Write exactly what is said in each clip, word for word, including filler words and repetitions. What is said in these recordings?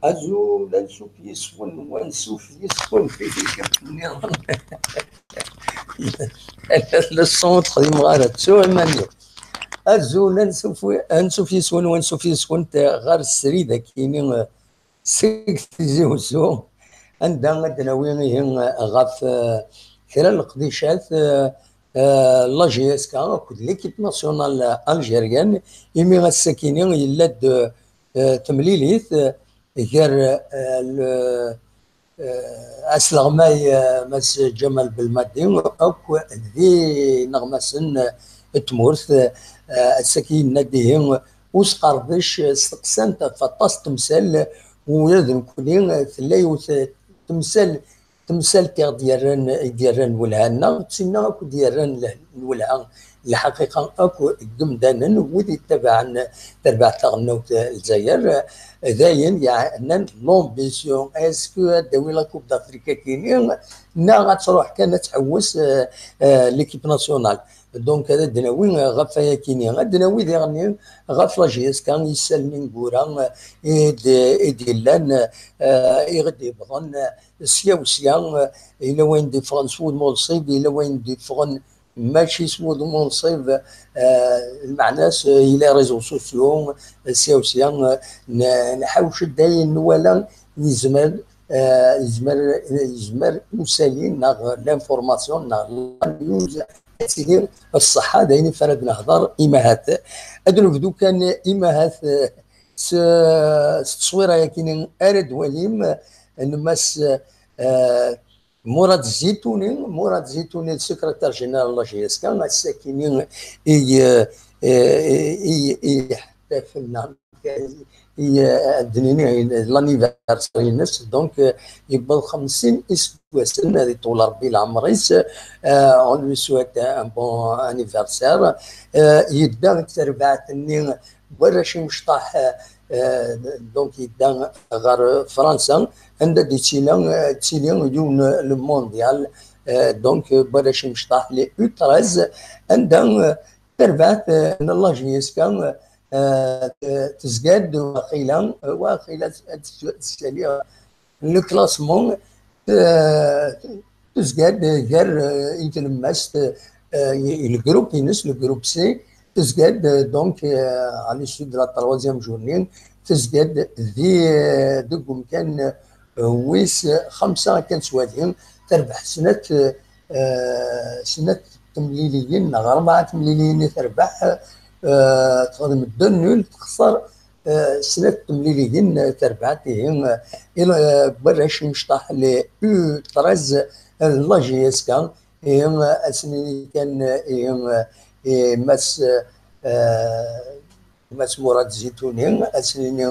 Azul, ansuf yes-wen, ansuf yes-wen. Le son ur t-xdimeɣ ara, ttuɣ iman-iw. Azul, ansuf, ansuf yes-wen, ansuf yes-wen ɣer srid akini, eh, seg Tizi Uzzu, anda ad d-nawi ihi ɣef, eh, kra n leqdicat, eh, eh, la J S K akked l'équipe nationale algérienne, imi ass-akini yella-d, eh, temlilit, eh, gar, eh, le, eh, asleɣmay, eh, Mass Ǧamal Belmadi akk d ineɣmasen n tmurt. Eh, ass-agi yenna-d ihi usqerdec, eh, steqsan-t ɣef aṭas n temsal, ula d nekkni, eh, tella yiwet temsal, temsalt i ɣ-d-yerran, i d-yerran lwelha-nneɣ, d tinna akk i d-yerran leh-, lwelha n lḥaqiqa akk deg yimdanen, wid yettabaɛen tarbaɛt taɣelnawt n Lezzayer. Dayen yeɛnan l'ambition, est-ce que ad d-tawi la Coupe d'Afrique akini, neɣ ad truḥ kan ad tḥewwes, eh, eh, l'équipe nationale? Donc, ad d-nawi ɣef wayakini, ad d-nawi diɣen ɣef la J S K, isallen ineggura, eh, i d-, i d-yellan, eh, i ɣ-d-yebḍen, eh, sya u sya, eh, yella wayen d-yeffɣen s wudem unṣib, yella wayen d-yeffɣen mačči s wudem unṣib, eh, lmeɛna-s, eh, yella réseaux sociaux, eh, sya u sya, eh, n-, nḥawec-d ayen nwala yezmer, eh, yezmer, yezmer usali neɣ l'information neɣ la news ad tili ṣṣeḥḥa, d ayen i ara d-nehḍer imahat. Ad nebdu kan imahat, eh, s, s tteswira-yakini ara d-walim, eh, n Mass, eh, Murad Zitouni, Murad Zitouni, le secrétaire général de la J S K, ass-akini i, eh, i, i, i yeḥtafel, neɣ i, eh, ad d-nini, l'anniversaire-ines, donc, eh, yewweḍ xemsin iseggasen, ad iṭul Rebbi leɛmer-is, eh, on lui souhaite un bon anniversaire. Eh, yedda deg terbaɛt-nni n warrac imecṭaḥ, eh, donc yedda ɣer Fransa, anda d-yettili, eh, ttili yiwen le mondial, eh, donc, eh, warrac imecṭaḥ, les U treize, anda, eh, tarbaɛt, eh, n la J S K, eh, tezga-d waqila, waqila ad tessali le classement, eh, tezga-d gar, eh, i tlemmast, eh, i, i le groupe-ines, le groupe C, tezga-d, eh, donc, eh, à l'issue de la troisième journée, tezga-d di, eh, deg umkan, eh, wis xemsa akken s wadi, terbeḥ snat, eh, snat temliliyin neɣ rebɛa temliliyin i terbeḥ, eh, texdem deux nuls, texṣer, eh, snat temliliyin, eh, terbeḥ ihi, eh, il, eh, warrac imecṭaḥ les U treize, eh, la J S K, ihi, eh, ass-nni kan, eh, ihi, eh, i Mass, eh, Mass Murad Zitouni, ad s-nini,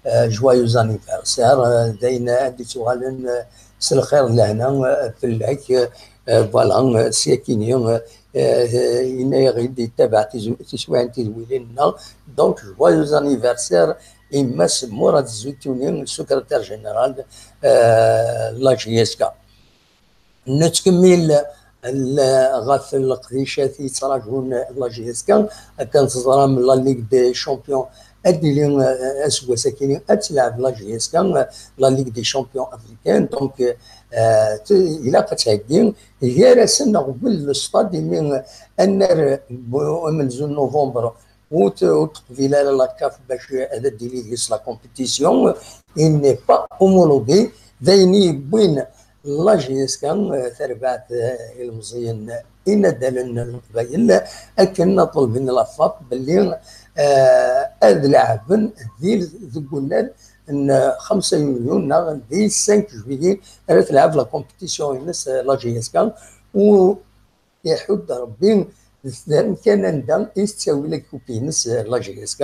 eh, joyeux anniversaire, eh, d ayen ad d-ittuɣalen, eh, s lxir d lehna, eh, fell-ak, eh, voilà, eh, s yakini, eh, eh, yenna-yaɣ-id yettabaɛ tiz-, tiswiɛin tidwilin-nneɣ. Donc, joyeux anniversaire i Mass Murad Zitouni, secrétaire général, eh, la J S K. Nettkemmil l-, ɣef leqdicat i yettraǧun la J S K. Akken teẓram, la Ligue des Champions ad d-tili, eh, aseggas-akini ad telɛeb la J S K, eh, la Ligue des Champions africaine. Donc, eh, t-, ilaq ad theggi gar-asen neɣ uqbel le stade, imi annar n amenzu n novembre ur t-, ur teqbil ara la CAF bac ad d-tili deg-s la compétition, il n'est pas homologué. D ayen i yewwin la J S K, eh, tarbaɛt, eh, ilemẓiyen inadalen n Leqbayel, akken ad ṭelben la FAF belli, eh, ad leɛben di, deg unnar n xemsa yunyu neɣ di cinq juillet ara telɛeb la compétition-ines, eh, la J S K, u iḥudd Rebbi d amkan anda i tettawi la coupe-ines, eh, la J S K,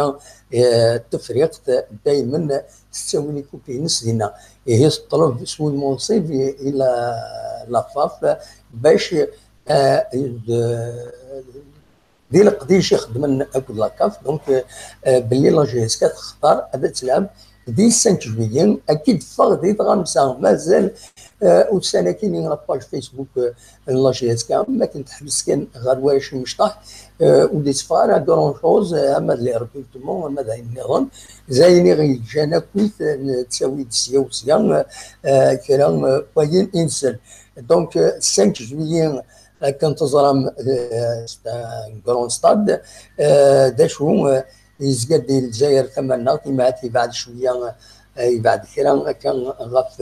eh, Tefriqt, daymen tettawi la coupe-ines dinna. Ihi teṭleb s wudem unṣib i, i la, la FAF bac, eh, d, di leqdic ixeddmen akked la CAF, donc, eh, belli la J S K textar ad telɛeb di cinq juillet, ad k-id-teffeɣ di tɣamsa. Mazal, eh, ussan akkin ɣef page Facebook, eh, n la J S K, ma akken teḥbes kan ɣer warrac imecṭaḥ, eh, ur d-itteffeɣ ara grand chose, eh, ama d les recrutements, ama d ayen nniḍen. D ayen i ɣ-yeǧǧan akkit, eh, nettawi-d sya u sya, eh, kra, eh, wayen i nsel. Donc, eh, cinq juillet, akken teẓram, eh, c'est un grand stade. Eh, d acu, eh, yezga-d di Lezzayer tamaneɣt, imahat yebɛed cwiya, eh, yebɛed kra akka ɣef,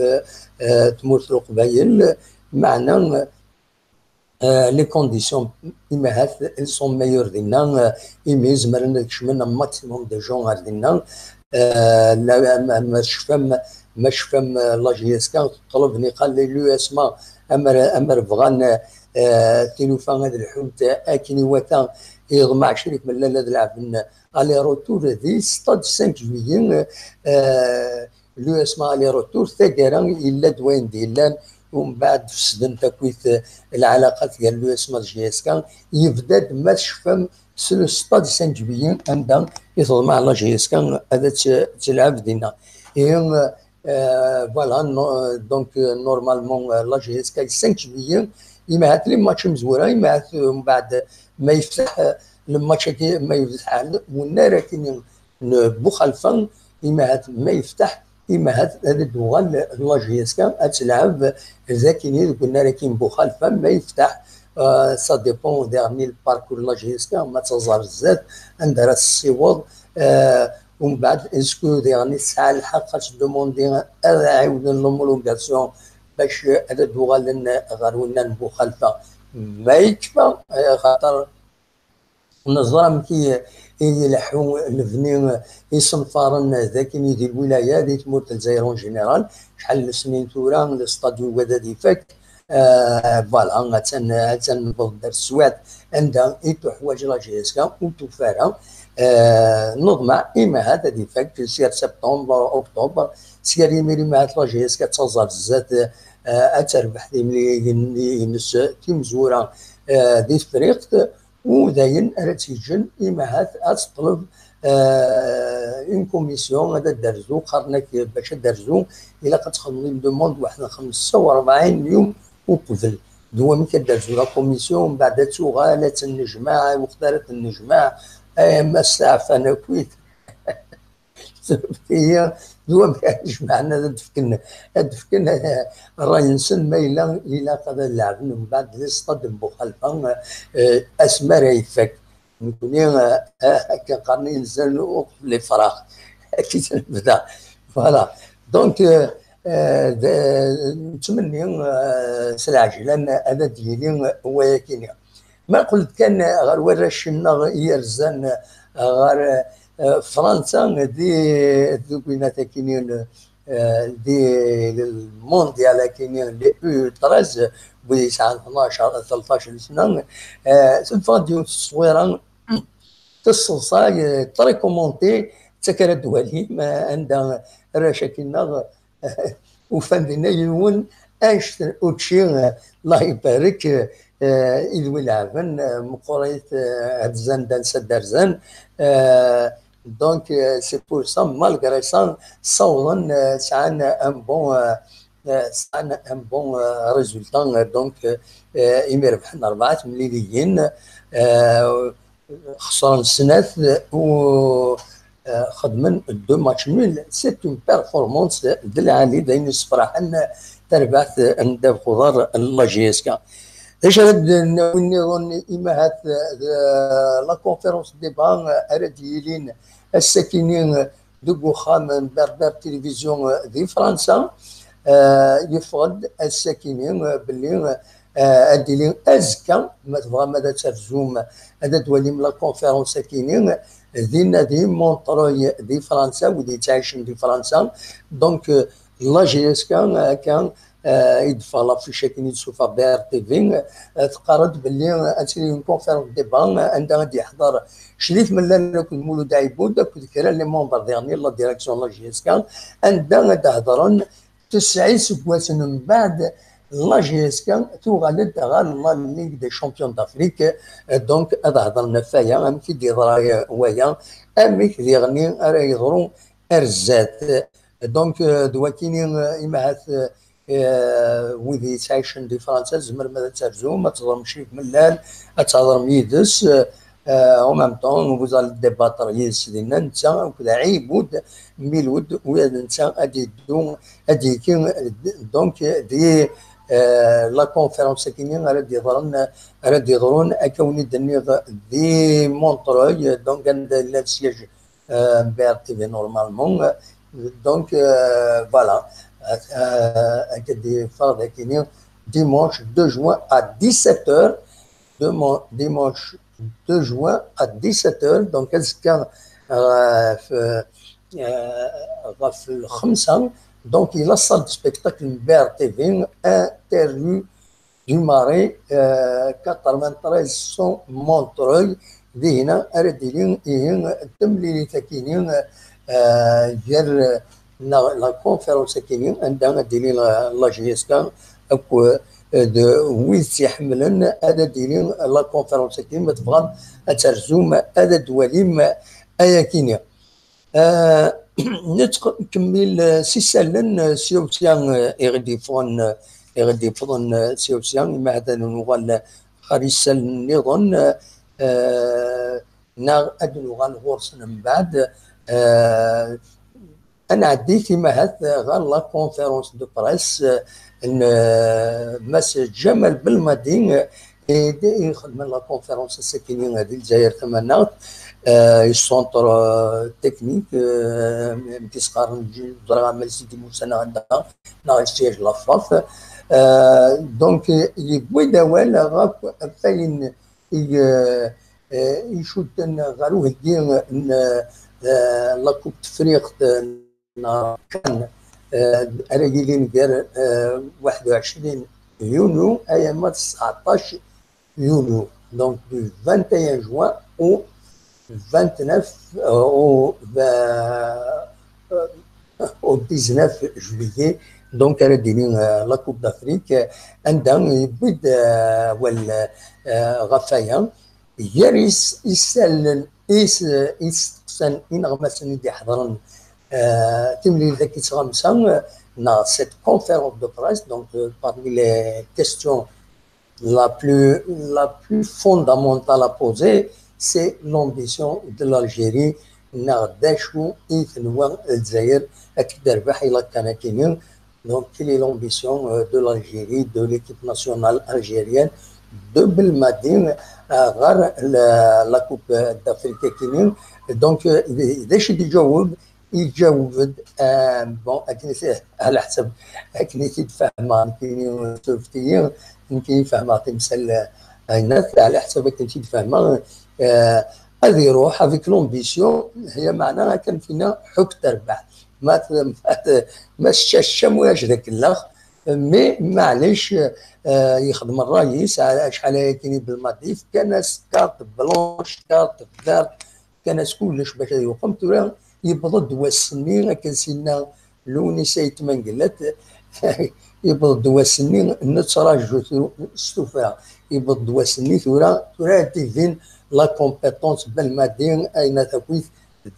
eh, tmurt n Leqbayel, meɛna, eh, les conditions, imahat, elles sont meilleures dinna, eh, imi zemren ad kecmen un maximum de gens ar dinna. Eh, la, ma, ma tecfam, ma tecfam, eh, la J S K teṭleb niqal l'U S M A, amer, amer bɣan, eh, tilufa ad lḥunt akken iwata, yeḍmeɛ Crif Mellal ad lɛeben aller-retour di stade cinq juillet, eh, l'U S M A aller-retour, taggara yella-d wayen d-yellan, umbeɛd fesdent akkit, eh, lɛalaqat gar l'U S M A d J S K, yebda-d ma tecfam s le stade cinq juillet, anda i teḍmeɛ la J S K ad tt-, tt-, telɛeb dinna. Et, euh, euh, voilà, no-, donc, euh, normalement, euh, la J S K cinq juillet, imahat les matchs imezwura, imahat, euh, umbeɛd ma yefteḥ, euh, le match-agi, ma yefteḥ, win ara kini n Buxalfa, imahat ma yefteḥ, imahat ad d-tuɣal la J S K ad telɛeb dagi deg unnar-agi n Buxalfa, ma yefteḥ, euh, ça dépend dernier le parcours n la J S K, ma teẓẓar zdat, anda ara tessiweḍ, euh, umbeɛd, est-ce que diɣen tesɛa lḥeqq ad tdemandi ad ɛiwden l'homologation bac ad d-uɣalen ɣer unnar n Buxalfa? Ma yekfa, euh, xaṭer neẓra amek i, i ileḥḥu lebni isenfaren dagi di lwilaya, di tmurt n Lezzayer en général, acḥal n lesnin tura, le stade yugad ad ifak. Euh, voilà, attan, attan newweḍ-d ar teswiɛt anda i tuḥwaǧ la J S K, ur tufi ara. Euh, neḍmeɛ, imahat ad ifak si ar septembre, octobre, si ar imir imahat la J S K ad taẓ ar zdat, euh, ad terbeḥ timlilit-ines timezwura, euh, di Tefriqt. U d ayen ara tt-yeǧǧen, imahat ad teṭleb, euh, une commission ad d-terzu, qqaren-ak bac ad d-terzu, ilaq ad txedmeḍ une demande waḥed n xemsa u rebɛin yum uqbel. D wamek ad d-terzu la commission, mbeɛd ad tuɣal, ad tennejmaɛ, i weqt ara tennejmaɛ, ay, ma steɛfan akkit. Ihi, d wamek ara jemɛen, ad d-fken, ad d-fken, eh, ṛṛay-nsen, ma yella ilaq ad leɛben mbeɛd di stade n Buxalfa, eh, asmi ara ifak. Nekni, eh, eh, akken qqaren inzan uqbel ifrax. Akken nebda. Voilà. Donc, eh, eh, d-, nettmenni, eh, s lɛejlan ad d-yili wayakini. Ma qqel-d kan ɣer warrac-nneɣ yerzan ɣer, eh, Fransa, di, deg winat akini, eh, di lmondial akini, les U treize, wid yesɛan tnac, tleṭṭac n sna, eh, teffeɣ-d yiwet n tteswira, tiseḍsa, eh, très commentée, d takra d-walim, eh, anda arrac akini-nneɣ ufan dinna yiwen anect n učči, eh, Allah ibarek, eh, i d wi leɛben, eh, meqqrit, eh, rzan-d ansa d-rzan. Eh, donc, eh, c'est pour ça, malgré ça, ssawḍen, eh, sɛan un bon, eh, eh, sɛan un bon, eh, résultat, eh, donc, eh, imi rebḥen rebɛa temliliyin, eh, xesren snat u, eh, xedmen deux matchs nuls. C'est une performance d lɛali, d ayen yessefraḥen, tarbaɛt n ddabex uḍar n la J S K. D acu ara d-nawi nniḍen? Imahat d la conférence de débat ara d-yilin ass-akini deg uxxam n Berbère Télévision di Fransa. Eh, yeffeɣ-d ass-akini, eh, belli, eh, ad d-tili azekka, ma tebɣam ad terzum, ad d-twalim la conférence akini, dinna di Montreuil di Fransa, wid yettɛicen di Fransa. Donc, eh, la J S K, eh, akka, eh, i d-teffeɣ l'affiche akken i d-tessufeɣ B R T V, eh, teqqar-d belli, eh, ad tili une conférence de débat, eh, anda ad d-yeḥḍer Crif Mellal akked Mulud Ɛibud akked kra n les membres diɣen n la direction n la J S K, anda ad d-hedren tesɛa iseggasen mbeɛd, la J S K tuɣal-d ɣer la Ligue des Champions d'Afrique. Donc, ad hedren ɣef waya, amek i d-yeḍra waya, amek diɣen ara yeḍru ar zdat. Donc, euh, d wakini, euh, imahat, euh, euh, wid yettɛicen di Fransa, tzemrem ad terzum, ad teẓrem Cif Mellal, ad tehdrem yid-s, euh, euh, en même temps, vous allez débattre yid-s dinna, netta akked Ɛibud Milud, u netta ad yeddu, ad yekki, donc, di, euh, la conférence-akini ara d-yeḍrun, ara d-yeḍrun, akka wen-d-nniɣ, di Montreuil, donc, anda yella le siège euh, B R T V normalement. Donc, euh, voilà. Euh, euh, dimanche deux juin à dix-sept heures. Dimanche deux juin à dix-sept heures. Donc, euh, euh, donc, il a salle de spectacle B R T V, interrue du Marais, euh, quatre-vingt-treize cent Montreuil, dihna ara d-tili ihi temlilit-akini, euh, gar, euh, la, la conférence-akini, anda ad d-tili la, la J S K, akked, euh, d wid tt-iḥemmlen, ad d-tili la conférence-akini, ma tebɣam ad terzum, ad d-twalim ayakini. Euh, nettkemmil, euh, s isallen, euh, sya u sya, euh, i ɣ-d-yeffɣen, euh, i ɣ-d-yeffɣen, euh, sya u sya, imahat ad nuɣal ɣer isallen nniḍen, euh, neɣ ad nuɣal ɣur-sen mbeɛd. Euh, ad nɛeddi imahat ɣer la conférence de presse, euh, n, euh, Mass Ǧamal Belmadi, euh, i d-ixedmen la conférence ass-akini di Lezzayer Tamaneɣt, euh, i centre, euh, technique, euh, mi s-qqaren, ẓriɣ ama Sidi Musa neɣ anda, neɣ i siège la FAF. Euh, donc, yewwi-d awal ɣef wayen i, euh, euh, icudden ɣer uheggi n, euh, la Coupe Tefriqt, euh, neɣ kan, euh, ara yilin gar, euh, waḥed u ɛecrin yunyu alamma d tseɛṭac yunyu. Donc, du vingt et un juin au vingt-neuf, euh, au, euh, au dix-neuf juillet. Donc, ara d-tili, euh, la Coupe d'Afrique, euh, anda yewwi-d, euh, awal, euh, ɣef waya. Gar is-, isallen, is-, isteqsan ineɣmasen i d-iḥeḍren, euh, timlilit-agi n tɣamsa, euh, neɣ cette conférence de presse, donc, euh, parmi les questions la plus, la plus fondamentale à poser, c'est l'ambition de l'Algérie, neɣ d acu i tenwa Lezzayer ad t-id-terbeḥ i la CAN-akini. Donc, quelle est l'ambition, euh, de l'Algérie, de l'équipe nationale algérienne, de Belmadi, euh, ɣer la, la Coupe d'Afrique-akini? Donc, euh, d, d acu i d-iǧaweb? Iǧaweb-d, euh, bon, akken i t-, ɛla ḥsab akken i t-id-fehmeɣ, nekkini, surfet-iyi, nekkini fehmeɣ timsal, euh, aynat, ɛla ḥsab akken i t-id-fehmeɣ, euh, ad iruḥ avec l'ambition, هي معناها كان فينا حك تربح. ما ت-، ما ت-، ما تشاش شمواج ذاك الاخ، mais معليش، آه، يخدم الرئيس على شحال هي كاين بالمضيف، كان كارت بلونش، كارت فيرت، كان كلش باش يوقم. ترى يبضد وسني، كان سينا لوني سيت منقلت، يبضد وسني نتراجو ستوفا، يبضد وسني ثورة، ثورة تيفين لا كومبيتونس بالمادين، اين تكويت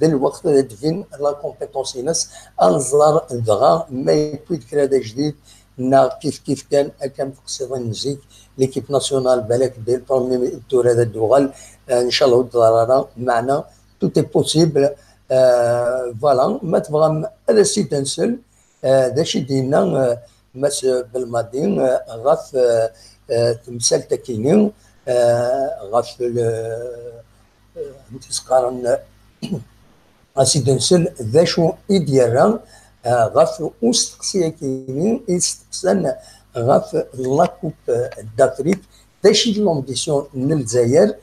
ذا الوقت تيفين لا كومبيتونس ينس، انزر دغا ما يكويت كرا جديد، نا كيف كيف كان، كان تقصير نزيك، ليكيب ناسيونال بالك دي البروميي تور هذا الدوغل، آه، ان شاء الله ضرر معنا، تو تي بوسيبل. آه، فوالا، ما تبغى هذا السيد نسل، آه، ذا شي دينا، آه، مس بالماضي، آه، غاف، آه، آه، تمثال تكيني، آه، غاف ال-، آه، نتسقارن، اسيدي نسل ذا شو ايديرا، آه، غاف اوستقسي كيني، يستقسن غاف لا كوب دافريك، ذا شي لومبيسيون من الجزائر،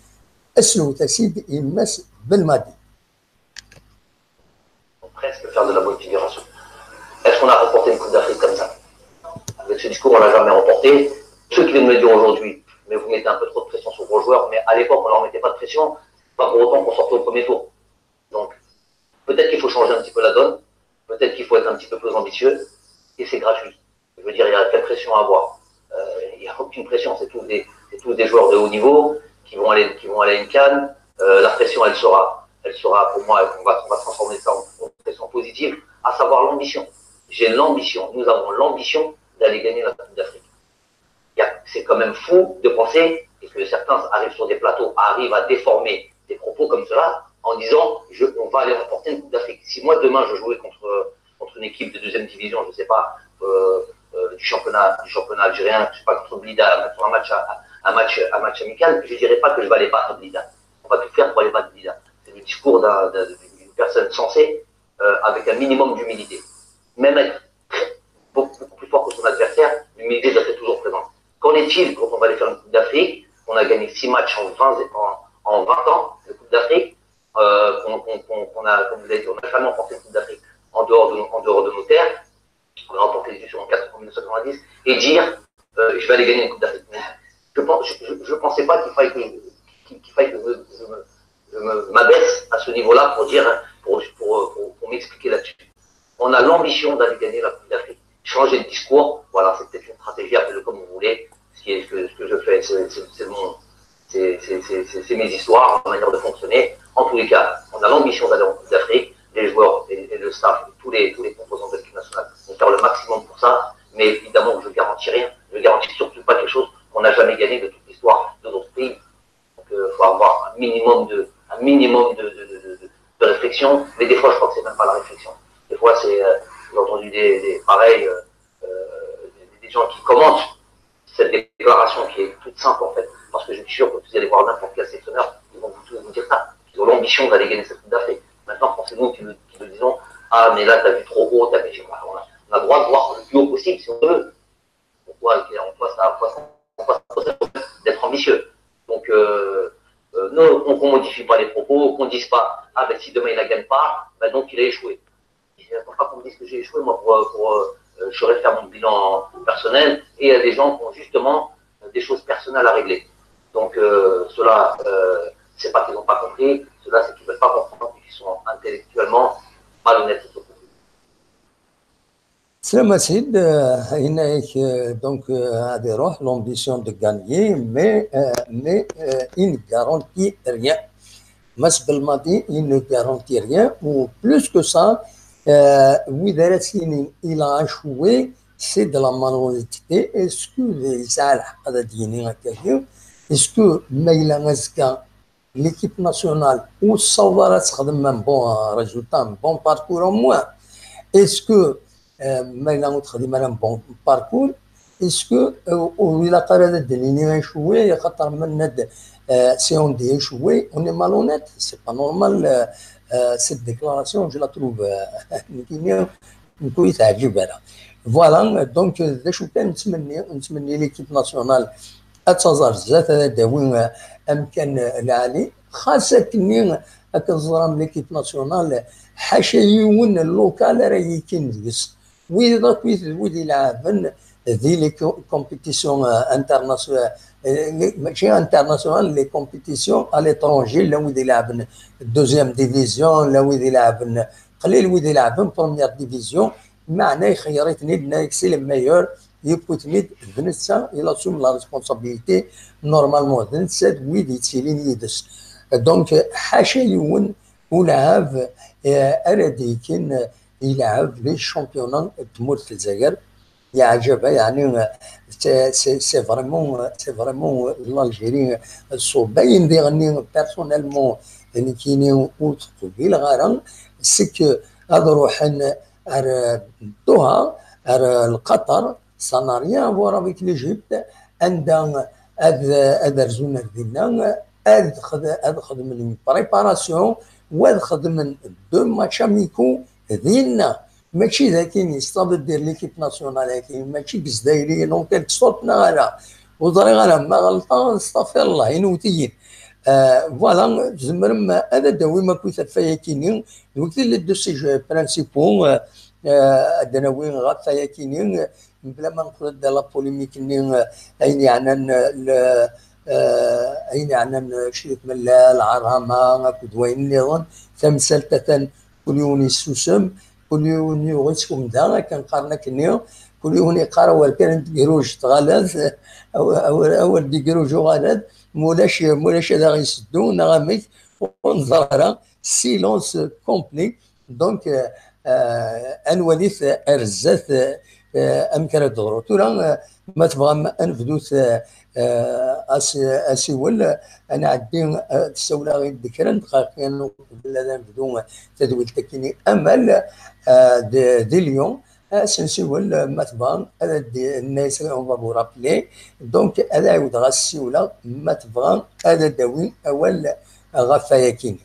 اسلو تسيد يمس بالماضي. Presque faire de la bonne figuration. Est-ce qu'on a remporté une Coupe d'Afrique comme ça ? Avec ce discours, on l'a jamais remporté. Ceux qui viennent me dire aujourd'hui, mais vous mettez un peu trop de pression sur vos joueurs, mais à l'époque, on leur mettait pas de pression, pas pour autant qu'on sortait au premier tour. Donc, peut-être qu'il faut changer un petit peu la donne, peut-être qu'il faut être un petit peu plus ambitieux, et c'est gratuit. Je veux dire, il n'y a quelle pression à avoir ? Euh, il n'y a aucune pression, c'est tous des, c'est tous des joueurs de haut niveau qui vont aller, qui vont aller à une CAN. Euh, la pression, elle sera elle sera pour moi, on va, on va transformer ça en, en pression positive, à savoir l'ambition. J'ai l'ambition, nous avons l'ambition d'aller gagner la Coupe d'Afrique. Il y a- C'est quand même fou de penser que certains arrivent sur des plateaux, arrivent à déformer des propos comme cela en disant je, on va aller remporter une Coupe d'Afrique. Si moi demain je jouais contre, contre une équipe de deuxième division, je ne sais pas, euh, euh, du championnat, du championnat algérien, je sais pas, contre Blida, un match, un match, un match amical, je ne dirais pas que je vais aller battre Blida. On va tout faire pour aller battre Blida. C'est le discours d'un- d'un- d'une personne sensée, euh, avec un minimum d'humilité. Même être très- beaucoup, beaucoup plus fort que son adversaire, l'humilité doit être toujours présente. Qu'en est-il quand on va aller faire une Coupe d'Afrique, on a gagné six matchs en vingt, en, en vingt ans de Coupe d'Afrique, euh, qu'on qu'on- qu'on- qu'on a, comme vous l'avez dit, on n'a jamais remporté une Coupe d'Afrique en dehors de, en dehors de nos terres, on a remporté les U sur en quatre- en mille neuf cent quatre-vingt-dix, et dire euh, je vais aller gagner une Coupe d'Afrique. Mais je ne je, je, je pensais pas qu'il faille que, qu'il qu'il faille que je, je me- je me- m'abaisse à ce niveau-là pour dire, pour, pour, pour, pour m'expliquer là-dessus. On a l'ambition d'aller gagner la Coupe d'Afrique. Changer de discours, voilà, c'est peut-être une stratégie, appelez-le comme vous voulez. Ce, qui est, ce, que, ce que je fais, c'est c'est- c'est mon, c'est c'est- c'est- c'est- c'est mes histoires, ma manière de fonctionner. En tous les cas, on a l'ambition d'aller en Coupe d'Afrique. Les joueurs et, et le staff, tous les, tous les composants de l'équipe nationale vont faire le maximum pour ça. Mais évidemment, je ne garantis rien. Je ne garantis surtout pas quelque chose qu'on n'a jamais gagné de toute l'histoire de notre pays. Donc, il faut avoir un minimum de, un minimum de, de- de- de- de réflexion. Mais des fois, je crois que c'est même pas la réflexion. Des fois, c'est, euh, j'ai entendu des, des pareils, euh, euh, des, des gens qui commentent cette déclaration qui est toute simple en fait. Parce que je suis sûr que vous allez voir n'importe quel sélectionneur, ils vont vous, tous vous dire ça. Ils ont l'ambition d'aller gagner cette Coupe d'Afrique. Maintenant, quand c'est nous qui le, qui le disons, ah mais là, t'as vu trop haut, t'as vu, on a, on a le droit de voir le plus haut possible si on veut. Pourquoi, en quoi ça, en quoi ça, en quoi ça pose un problème d'être ambitieux? Donc, euh, euh, non, qu'on ne modifie pas les propos, qu'on ne dise pas, ah ben si demain il ne gagne pas, ben donc il a échoué. Je ne pense pas qu'on me dise que j'ai échoué, moi, pour, pour, euh, je saurais faire mon bilan personnel. Et il y a des gens qui ont justement, euh, des choses personnelles à régler. Donc, euh, ceux-là, euh, c'est pas qu'ils n'ont pas compris, ceux-là, c'est qu'ils ne veulent pas comprendre et qu'ils sont intellectuellement malhonnêtes. Slam Acid, euh, il n'a que, donc, euh, à des rois, l'ambition de gagner, mais, euh, mais euh, il ne garantit rien. Mass Belmadi, il ne garantit rien, ou plus que ça, euh, Widerasini, il a échoué, c'est de la malhonnêteté. Est-ce que les Alpes, est-ce que Maïla Mazka, l'équipe nationale, ou ça va être un bon résultat, un bon parcours au moins? Est-ce que euh, Maïla Mazka, un bon parcours? Est-ce que euh, au la carrière de Denis échoué, خاطر من ند, euh, si on dit échoué, on est malhonnête. C'est pas normal. Euh, euh, cette déclaration, je la trouve euh, نكوي تعجب أنا. Voilà, donc, euh, d acu kan nettmenni, nettmenni l'équipe nationale ad taẓer zdat, ad d-tawi, euh, amkan, euh, lɛali. Xas akkenni, akken teẓram, l'équipe nationale, ḥaca yiwen local ara yekkin deg-s. Wid akk, wid, wid ileɛben di les co-, compétitions, euh, internationales, euh, les, mačči internationales, les compétitions à l'étranger, la wid ileɛben deuxième division, la wid ileɛben, qlil wid ileɛben première division, meɛna ixeyyer-iten-id, nna-yak c'est le meilleur, yewwi-ten-id d netta, il assume la responsabilité, normalement d netta d wid yettilin yid-s. Donc, ḥaca yiwen ulɛab, euh, ara d-yekkin, euh, ilɛab les championnats n tmurt n Lezzayer. Yeɛjeb, yeɛni, euh, c'est, c'est, c'est vraiment, euh, c'est vraiment, euh, l'Algérie, euh, ṣṣub. Ayen diɣenni, personnellement, nekkini ur t-qbileɣ ara, c'est que ad ruḥen ar, euh, Doha, ar, euh, Qatar, ça n'a rien à voir avec l'Égypte, anda ad, ad rzun ar dinna, ad xed-, ad xedmen une préparation, u ad xedmen deux matchs amicaux dinna. Mačči d akin, ça veut dire l'équipe nationale akin, mačči deg Zdayer, en quelque sorte, neɣ ala. Ur ẓriɣ ara ma ɣelṭeɣ, astaɣfirullah, inewwet-iyi. Euh, voilà, tzemrem ad d-tawim akk ɣef waya-kini, d wigi les deux sujets principaux, euh, euh, ad d-nawi ɣef waya-kini, mebla ma neqqel-d la polémique-nni, euh, ayen yeɛnan, euh, le, euh, ayen yeɛnan, euh, Crit Mellal, Lɛerama, akked wayen nniḍen, tamsalt atan kul yiwen yessusem, kul yiwen yuɣ-itt umda, akken qqaren akkenni, kul yiwen yeqqar awal kan n tegruj tɣalad, aw-, awal, awal n tegruj uɣalad, mulac, mulac ad aɣ-yesseddu, neɣ amek, ur neẓri ara. silence complet. Donc, euh, euh, ad nwalit ar zdat, euh, amek ara d-teḍru. Tura, euh, ma tebɣam ad nebdut, euh, euh, as-, asiwel, ad nɛeddi, euh, ad d-ssawleɣ-d kra n dqayeq kan uqbel ad nebdu tadwilt-agi. Amal, euh, di, di Lyon, ad s-nsiwel, euh, ma tebɣa ad d-, nna-yas, on va vous rappeler. Donc, ad ɛiwdeɣ ad s-siwleɣ, ma tebɣa ad d-tawi awal ɣef wayagi.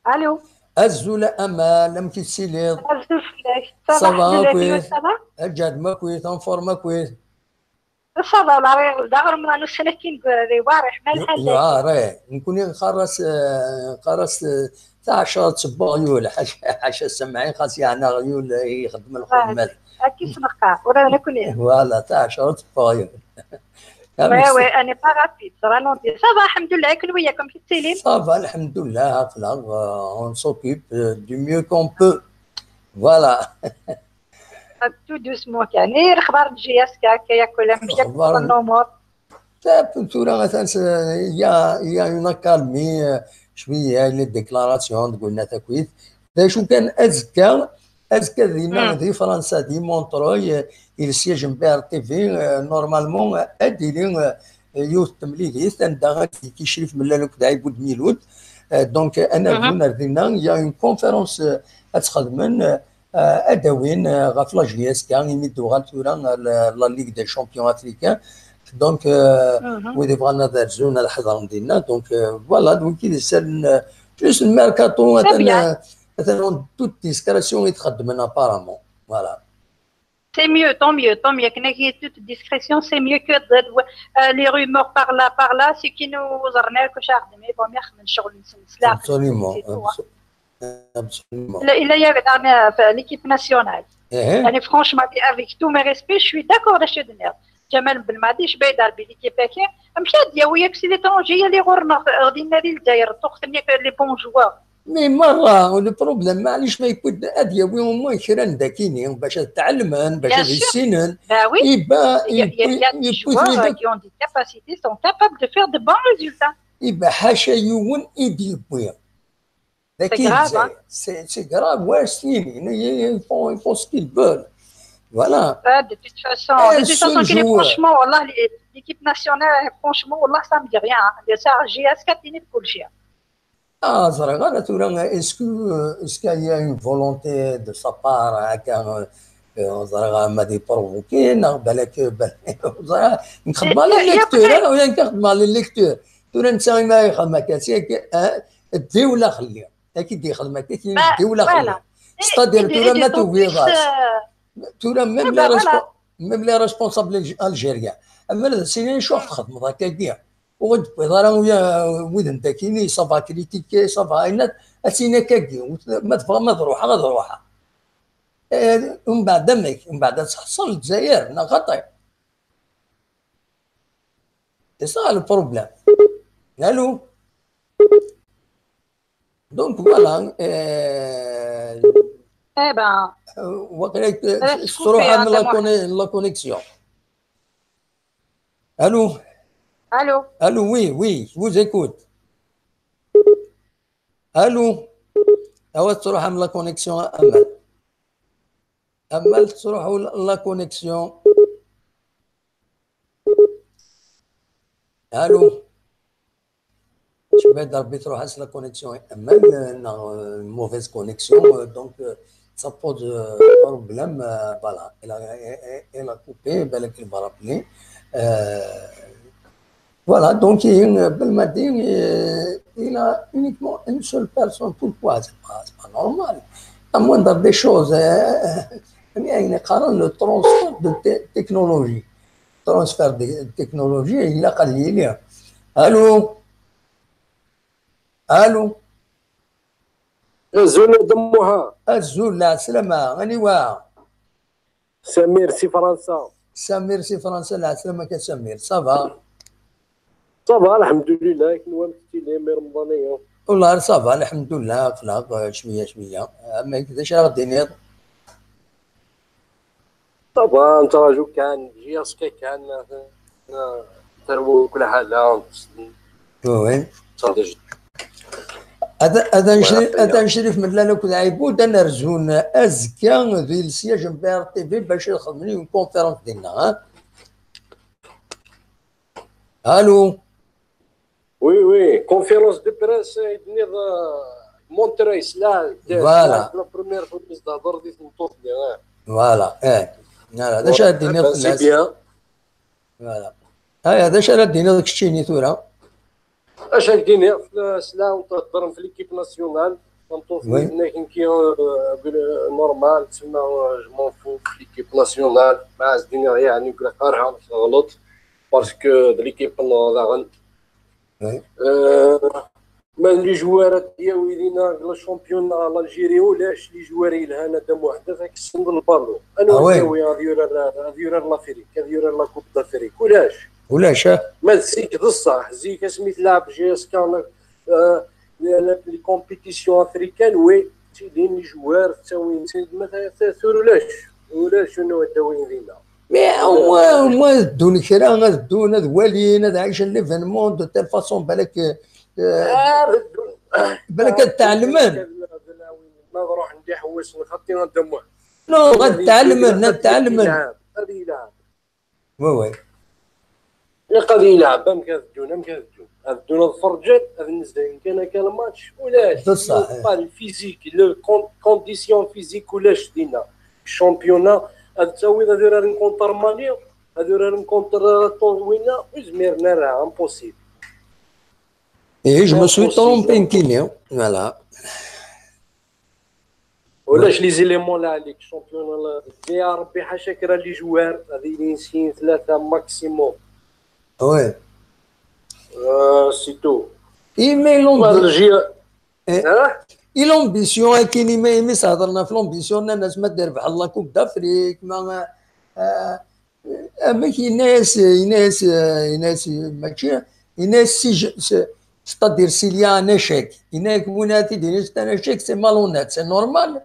Allô. Azul a Amal, amek i tettiliḍ? Azul fell-ak. Ça va, ça va, alhamdulillah, akkit? Ça va? Lǧehd makit, en forme akkit? Ça va, la, d aɣrem n ussan-agi n Iwaṛiḥ, ma lḥal. Iwaṛiḥ, nekkni nqarr-as, eh, nqarr-as, eh, taɛecṛat n weɣyul, ḥaca, ḥaca semɛin, xas yeɛna aɣyul, eh, ixeddem lxedmat. Akka i s-neqqar, ula d nekkni. Voilà, taɛecṛat n weɣyul. Ouais, ouais, on n'est pas rapide, ça va, alhamdulillah, akken wiyaḍ, amek i tettilim? Ça va, alhamdulillah, aql-aɣ, euh, on s'occupe, euh, du mieux qu'on peut. Voilà. Tout doucement, kan. I lexbar n J S K, akka yakk, amek i lexbar n lumuṛ? Tura atan s-, il y a, il y a une accalmie, euh, cwiya, les déclarations, d gulna takit. D acu kan, azekka, azekka dinna di Fransa, di Montreuil, euh, il siège n B R T V, euh, normalement, euh, ad d-tili, euh, yiwet n temlilit, anda ad d-yekki Crif Mellal akked Ɛibud Milud. Euh, donc, ad nerzu ar dinna, il y a une conférence, euh, ad tt-xedmen, euh, euh, ad d-awin, euh, ɣef la J S K, imi d-tuɣal tura, euh, la, la Ligue des Champions Africains. Donc, euh, wid yebɣan ad rzun, ad ḥedṛen dinna. Donc, euh, voilà, donc, il est, euh, plus le mercato, atan, euh, atan en toute discrétion i t-xeddmen apparemment. Voilà. C'est mieux, tant mieux, tant mieux. Akken i toute discrétion, c'est mieux que de, euh, les rumeurs par là, par là, c'est qui nous ẓerren akk acu ara xedmen, bon, mi xedmen ccɣel-nsen, s leɛqel. Absolument, c'est tout, hein. Absolument. Il y avait dans, euh, l'équipe nationale. Allez, franchement, avec tous mes respects, je suis d'accord avec ce que tu dis. Djamel Belmadi, je suis d'accord avec l'équipe. Amek ad yawi akk si l'étranger, il y a les ɣur-neɣ, euh, dinna di Lezzayer, tuɣ-ten yakk les bons joueurs. Mais merra, le problème, maɛlic ma yewwi-d ad yawi au moins kra n dakini, bac ad tɛelmen, bac ad issinen. Bah oui. Il y a, il y a des joueurs, euh, qui ont des capacités, sont capables de faire de bons résultats. Iba ḥaca yiwen i d-yewwi. C'est grave, hein. C'est, c'est grave, ouais, c'est, il faut, il faut ce qu'ils veulent. Voilà. Ah, de toute façon, de toute façon, franchement, wallah, l'équipe nationale, franchement, wallah, ça me dit rien, hein. Ça, J S K, il est pour le chien. Ah, ẓriɣ ara tura, est-ce que, euh, est-ce qu'il y a une volonté de sa part, akka, euh, euh, ẓriɣ ma d provoquer, neɣ balak, balak, ẓriɣ, nxeddem ala lecture, hein, ou bien nxeddem ala lecture. Tura netta ima yexdem akka, c'est que, hein, ddiw la xelli. Ad k-id-yexdem akka, ad k-yini ddiw la xelli. C'est-à-dire, tura ma tugiḍ-as. Tura, même les respo-, même les responsables algé-, algériens. Ama d sini acu txedmeḍ akka-agi? Ur d-tewwiḍ ara wid n dakini, ça va critiquer, ça va ayen, ad, ad tini akka-agi. Ma tebɣam ad ruḥeɣ, ad ruḥeɣ. Eh, umbeɛd amek? Umbeɛd ad tḥeṣṣel Lezzayer, neɣ xaṭi? C'est ça le problème. Allô? Donc voilà, euh, eh ben, euh, waqila, euh, s-, s-, tesruḥ-am la conne-, la connexion. Allô? Allô? Allô, oui, oui, je vous écoute. Allô? Awa tesruḥ-am la connexion, Amal. Amal tesruḥ la, la connexion. Allô? Cemma d Rebbi truḥ-as la connexion i Amal, neɣ, euh, mauvaise connexion, euh, donc, euh, ça pose, euh, problème, euh, voilà, elle a, elle, elle a coupé, balak elle va rappeler. Euh, voilà, donc, euh, Belmadi, euh, il a uniquement une seule personne. Pourquoi? C'est pas, c'est pas normal. La moindre des choses, euh, euh, il y a une, le transfert de te-, technologie. Transfert de technologie, il a. Allô? Allô? Azul a Dda Muḥ. Azul, lɛeslama, aniwa? Samir si Fransa. Samir si Fransa, lɛeslama-k a Samir, ça va? Ça va, alḥemdulillah, akken wamek tettili mi Remḍan-agi? Wallah, ça va, alḥemdulillah, aql-aɣ, euh, cwiya, cwiya. Amek, d acu ara ɣ-d-tiniḍ? طبعا نتراجو كان جي اسكا كان تروك لحالة. Oui. Ad ad necrif ad necrif mellal akked Ɛibud ad nerzun azekka di le siège n B R T V bac ad xedmen une conférence dinna, ha? Allô. Oui, oui, conférence de presse i d-tenniḍ Monterrey s la. Voilà. La première fois i s-tehder di tmeṭṭut-nni. Voilà, eh. Voilà, d acu ara d-tiniḍ fell-as? C'est bien. Voilà. Aya, d acu ara d-tiniḍ keččini tura? Acu ara d-iniɣ, s la, s la, nehder f l'équipe nationale. Tameṭṭut-nni tenna-k nekki, euh, normal, tsemma, euh, je m'en fous, l'équipe nationale. Ma as-d-iniɣ, yeɛni, ur ilaq ara teɣleḍ, parce que d l'équipe-nneɣ daɣen. Oui. Euh, ma d les joueurs ad d-yawi dinna deg le championnat l'Algérie, ulac les joueurs yelhan a Dda Muḥend, ad ak-ssneḍ le ballon. Anwa ad d-yawi ad yurar, ad yurar l'Afrique, ad yurar la Coupe d'Afrique? Ulac. Ulac, ah. Ma d zik d ṣṣeḥ, zik asmi tleɛb J S K, euh, les compétitions africaines, oui, ttilin les joueurs, ttawin-tt-id, ma t-, t-, tura ulac. Ulac anwa ad d-awin dinna. Mais au moins, au moins ad ddun kra, ad ddun, ad walin, ad ɛicen l'événement de telle façon, balak, euh, Ah, ad ddun. Balak ad tɛelmen. Ma ruḥen d iḥewwasen xaṭi ad d-amuḥ. Non, ad tɛelmen, ad tɛelmen. Ad yelɛeb. Oui, oui. Ilaq ad yelɛeb, amek ad ddun, amek ad ddun? Ad ddun ad ferǧen, ad nezdayen kan akka le match, ulac. D ṣṣeḥ, eh. Pas le physique, le con-, condition physique ulac dinna. Championnat, ad tawiḍ ad uraren contre Mali, ad uraren contre, euh, Tunwina, ur zmiren ara, impossible. Et je me suis trompé, nekkini. Voilà. Ulac les éléments là, les championnats là. Ya Rebbi, ḥaca kra les joueurs, ad ilin sin, tlata maximum. Ouais. Euh, c'est tout. Et mais l'ambi- L'Algérie. Eh. Hein? Et l'ambition, akken imi, imi s-hedren ɣef l'ambition, nnan-as ma d-irbeḥ la Coupe d'Afrique, ma, euh, amek yenna-yas, yenna-yas, yenna-yas, mačči, yenna-yas si je, c'est-à-dire s'il y a un échec, yenna-yak win ara t-id-yinin c'est un échec, c'est malhonnête, c'est normal.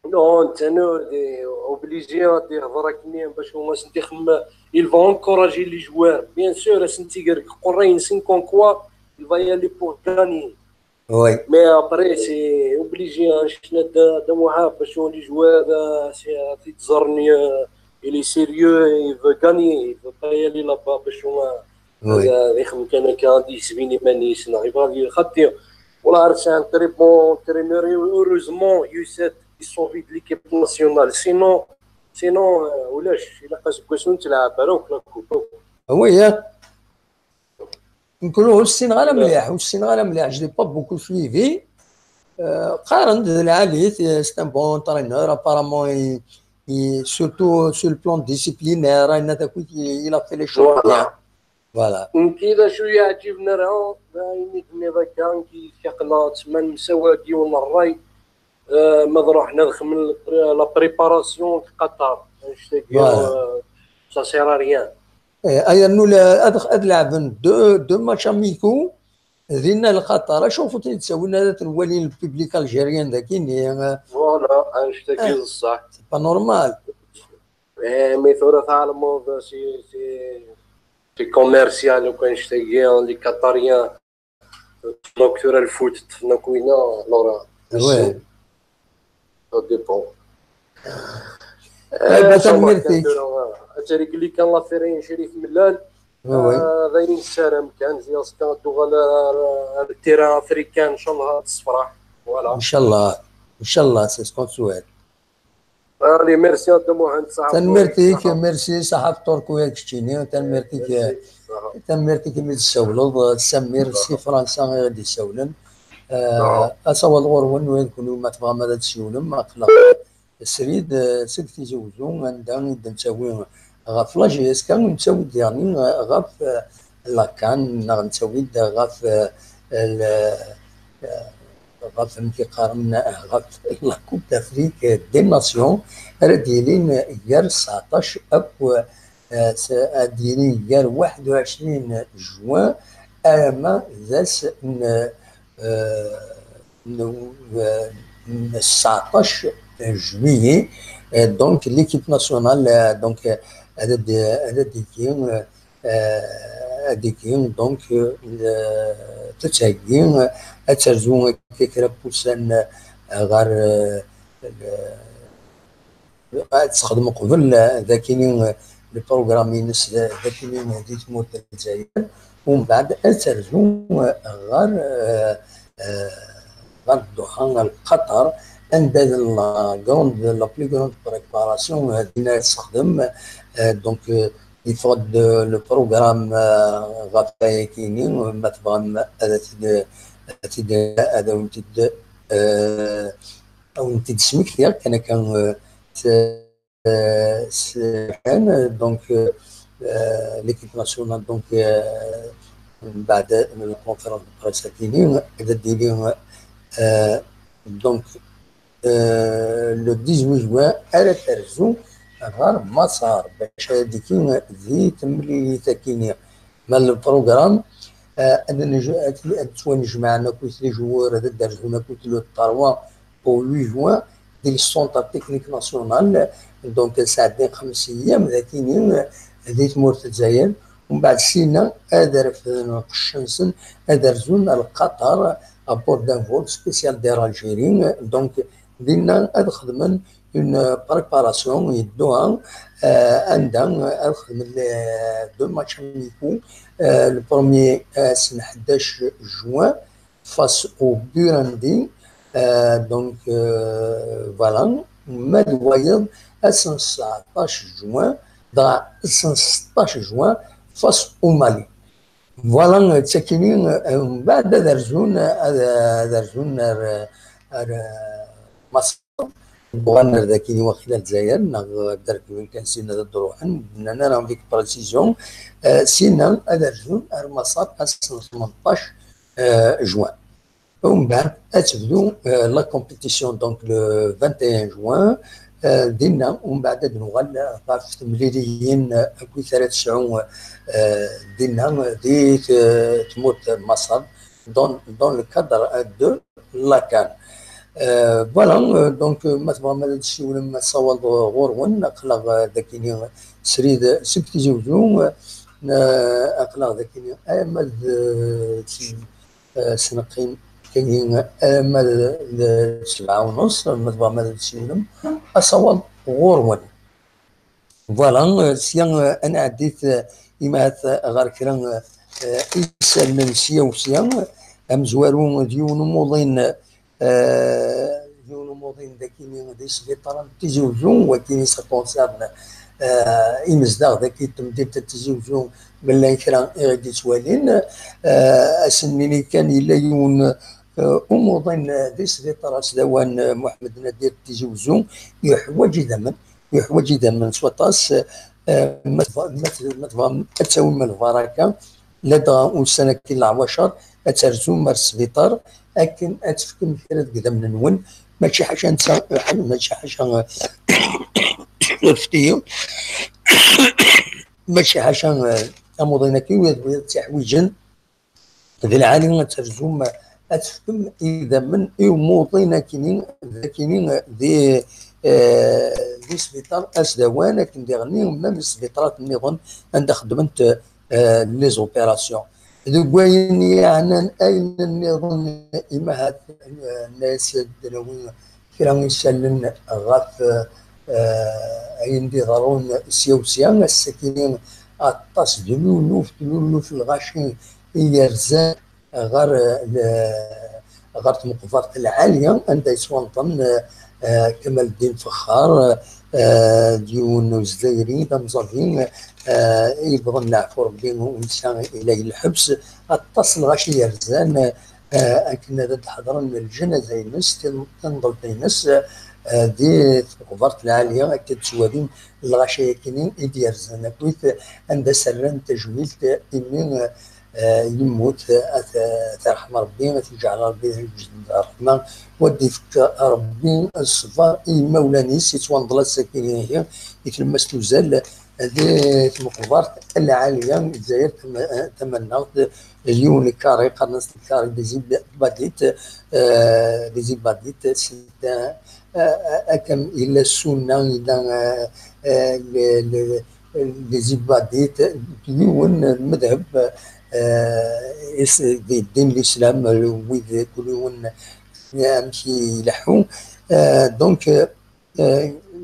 Non, netta ur d-, obligé ad ihḍer akken bac ad sen-ixemmem. Il va encourager les joueurs. Bien sûr, ad sen-iger deg uqerray-nsen comme quoi il va y aller pour gagner. Oui. Mais après, c'est obligé, hein, je suis là, de, de Wahab, parce que les joueurs, euh, c'est, euh, c'est des orni-, euh, il est sérieux, il veut gagner, il veut pas y aller là-bas, parce que, euh, Oui. euh, يخمم كان كان يسبيني مانيس، نعرف غادي يخطي. والله راه c'est un très bon entraîneur, et heureusement, Youssef, il sauve de l'équipe nationale. Sinon, sinon, euh, ولاش، إلا قاس بكاسون تلعب، راك لا كوبا. Oui, hein. نقولوا ur ssineɣ ara mliḥ, ur ssineɣ ara mliḥ, je l'ai pas beaucoup suivi. Euh, qqaren-d d lɛali, c'est un bon entraîneur, apparemment, il, il, surtout sur le plan disciplinaire, il a fait les choses bien. Voilà. Nekk d acu yeɛǧiben ara, d ayen i d-tenniḍ akka, nekk yekka aql-aɣ ttman msawad yiwen n ṛṛay, euh, ma d ruḥen ad xedmen la préparation deg Qatar. Annect-agi, Voilà. Euh, ça sert à rien. Eh, ay rnu la-, ad, ad lɛben deux, deux matchs amicaux, dinna Lqaṭar, acu ufut i d-ttawin ara ten-walin le public algérien dagi-nni, eh, Voilà, annect-agi d ṣṣeḥ. C'est pas normal. Eh, mais tura tɛelmeḍ, c'est, c'est, c'est commercial, akk annect-agi, les Qatariens. Donc, tura lfut, ṭṭfen akk winna, alors, Ouais. Ça dépend. Eh, bah, tanemmirt-ik. Ad trégli kan l'affaire-agi n Crif Mellal. Ouais, ouais. Euh, d ayen nessaram kan, ziɣ ad tuɣal ar, ar le terrain africain, ncallah ad tessefreḥ. Voilà. Ncallah, ncallah, c'est ce qu'on souhaite. Allez, merci à Dda Muḥend, ṣaḥa. Tanemmirt-ik, merci, ṣaḥa fṭur-ik a keččini, tanemmirt-ik, Merci, ṣaḥa. Tanemmirt-ik imi d-tessawleḍ, Samir si Fransa i ɣ-d-issawlen. Eh, asawaḍ ɣur-wen, win kunwi ma tebɣam ad d-tessiwlem, aql-aɣ srid, eh, seg Tizi Uzzu, anda i d-nettawi ɣef la J S K, nettawi-d diɣen, eh, ɣef, eh, la CAN, neɣ nettawi-d ɣef, eh, l-, eh, ɣef, amek i qqaren, ɣef la Coupe d'Afrique des Nations, ara d-yilin gar seɛṭac akk, eh, s-, ad d-yilin gar waḥed u ɛecrin juin alamma d ass n, eh, n, n seɛṭac juillet, Euh, donc, l'équipe nationale, euh, donc, euh, elle a des, elle a des gains, euh, euh, ad d-tini, donc, euh, tettheggi, euh, ad terzu akka kra n wussan, euh, ɣer, euh, ad texdem qbel, euh, d akini, euh, le programme-ines, d akini, euh, di tmurt n Lezzayer, umbeɛd ad terzu, euh, ɣer, euh, euh, ɣer Doha, ɣer Qatar, anda la grande, la plus grande préparation, euh, dinna ad texdem, euh, donc, euh, yeffeɣ-d, euh, le programme, euh, ɣef wayakini, ma tebɣam ad t-id, ad t-id, ad awen-t-id, euh, ad awen-t-id-smektiɣ kan akka, euh, s-, euh, s-, euh, donc, euh, euh, l'équipe nationale, donc, euh, mbeɛd la conférence de presse akini, ad d-tili, euh, donc, euh, le dix-huit juin, ara terzu ɣer Maṣer, bac ad d-tili di temlilit akini. Ma le programme, euh, ad nj-, ad, ad ttwanejmaɛen akkit les joueurs, ad d-rzun akkit le trois au huit juin, di le centre technique national, donc, sɛeddin xems ayyam d akini, euh, di tmurt n Lezzayer, umbeɛd sina ad refden lqecc-nsen, ad rzun ar Qatar, à bord d'un vol spécial d'Air Algérie, donc, dinna ad xedmen une préparation yedduha, euh, anda ad xedmen les deux matchs amicaux, euh, le premier, euh, ass n ḥdac juin face au Burundi, euh, donc, euh, voilà, ma d wayeḍ ass n tseɛṭac juin, dɣa ass n seṭṭac juin face au Mali. Voilà, d takini, euh, mbeɛd ad rzun, ad, ad rzun ar, ar, euh, Maṣer. Uɣalen ar dakini waqila Lezzayer, neɣ ad rekben kan sina ad d-ruḥen, d-nnan ara avec précision, euh, sina ad rzun ar Maṣer ass n tmenṭac, euh, juin. Umbeɛd ad tebdu, euh, la compétition, donc le vingt et un juin, euh, dinna, umbeɛd ad nuɣal ɣef temliliyin, euh, akkit ara tesɛu, euh, dinna, di t-, tmurt n Maṣer, dans, dans le cadre, euh, de la CAN. Euh, voilà, euh, donc, euh, ma tebɣam ad d-tessiwlem, asawaḍ ɣur-wen, aql-aɣ, euh, dakini srid seg Tizi Uzzu, euh, aql-aɣ dakini ama d, euh, euh, s-neqqim kagi, euh, ma d, d sebɛa u nus, ma tebɣam ad d-tessiwlem, asawaḍ ɣur-wen. Voilà, euh, sya, euh, ad nɛeddi-t, euh, imahat, euh, ɣer kra, euh, euh, isallen sya u sya. Amezwaru d yiwen umuḍin, euh, d yiwen umuḍin dakini di sbiṭar n Tizi Uzzu, wakini ça concerne, euh, imezdaɣ daki n temdint n Tizi Uzzu, ma llan kra i ɣ-d-yettwalin. Euh, ad sen-nini kan yella yiwen, euh, umuḍin, euh, di sbiṭar asdawan, euh, Muḥemmed Nadir n Tizi Uzzu, yeḥwaǧ idammen, yeḥwaǧ idammen s waṭas. Euh, ma tebɣa-, ma t-, ma tebɣam ad tawim lbaraka, ladɣa ussan-agi n leɛwacer, ad terzum ar sbiṭar akken ad tefkem kra deg idammen-nwen, mačči ḥaca netta, mačči ḥaca, reftiyi, mačči ḥaca, eh, amuḍin-agi, wiyaḍ, wiyaḍ ttiḥwiǧen, d lɛali ad terzum, ad tefkem idammen i umuḍin akini, d akini di, eh, di sbiṭar asdawan, akken diɣenni, même sbiṭarat nniḍen anda xeddment, eh, les opérations. Deg wayen yeɛnan ayen nniḍen, imahat, eh, nna-yas ad d-nawi kra n yisallen ɣef, eh, ayen d-iḍerrun sya u sya. Ass-agi aṭas d luluf, d luluf n lɣaci i yerzan ɣer, eh, le-, ɣer tmeqbert lɛali anda yettwanṭen, eh, eh, Kamal Ddin Fexxar, eh, d yiwen n uzdayri d amẓabi, eh, yebḍen leɛfu Rebbi u netta ila lḥebs. Aṭas n lɣaci yerzan, eh, akken ad d-ḥeḍren lǧanaza-ines, tin-, tinḍelt-ines, eh, di tmeqbert lɛali, akken ad ttwalin lɣaci-yakini i d-yerzan akkit anda s-rran tajmilt imi, eh, yemmut, eh, ad t-, ad t-yerḥem Rebbi, ad t-yeǧɛel Rebbi d lǧend n ṛṛeḥma, u ad d-ifk Rebbi ṣṣber i yimawlan-is, yettwanḍel ass-agi ihi i tlemmast uzal di tmeqbert lɛali n Lezzayer tam-, tamannaɣt, d yiwen n lkari, qqaren-as lkari des Ibadites, eh, des Ibadites, c'est un, akken yella ssunna, yella les ibadites, yiwen lmedheb di ddin n lislam, wid kul yiwen amek i ileḥḥu. Donc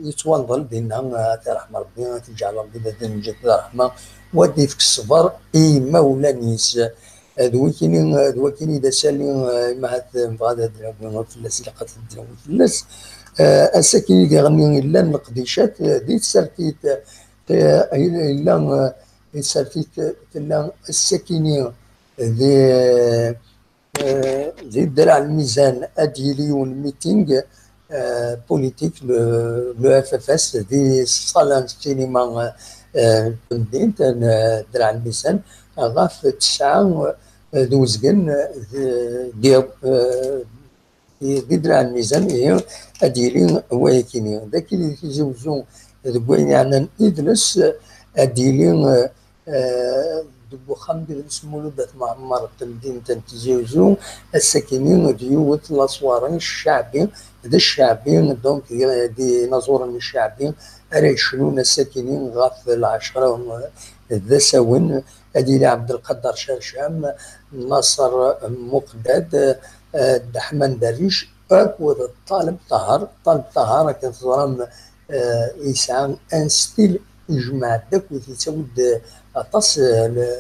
yettwanḍel dinna, ad t-iṛḥem Ṛebbi, ad t-iǧɛel Ṛebbi d aden n lǧennet d ṛṛeḥma, u ad d-ifk ṣṣber i yimawlan-is. D wakini, d wakini i d asali, ma ahat nebɣa ad d-nawi fell-as, ilaq ad d-nawi fell-as. Ass-akini diɣen yellan leqdicat di tsertit, yella di tsertit tella ass-akini di di Draɛ Lmizan ad d-yili yiwen meeting politique, le F F S, di ṣṣala n ssinima n temdint n Draɛ Lmizan ɣef tesɛa d uzgen di Draɛ Lmizan, ihi ad d-yili wayakini. D akini di Tizi Uzzu, deg wayen yeɛnan idles, ad d-yili deg uxxam n yidles Mulud At Mɛemmer n temdint n Tizi Uzzu, ass-akini ad d-yiwet laṣwari cceɛbi, d cceɛbi, donc d inaẓuren n cceɛbi ara yecnun ass-akini ɣef lɛecra d asawen. Ad yili Ɛebdelqader Cercam, Naṣer Muqdad, Dda Ḥman Derric akked Ṭaleb Ṭaher. Ṭaleb Ṭaher, akken teẓram, yesɛa un style ijmeɛ-d akk, yettawi-d aṭas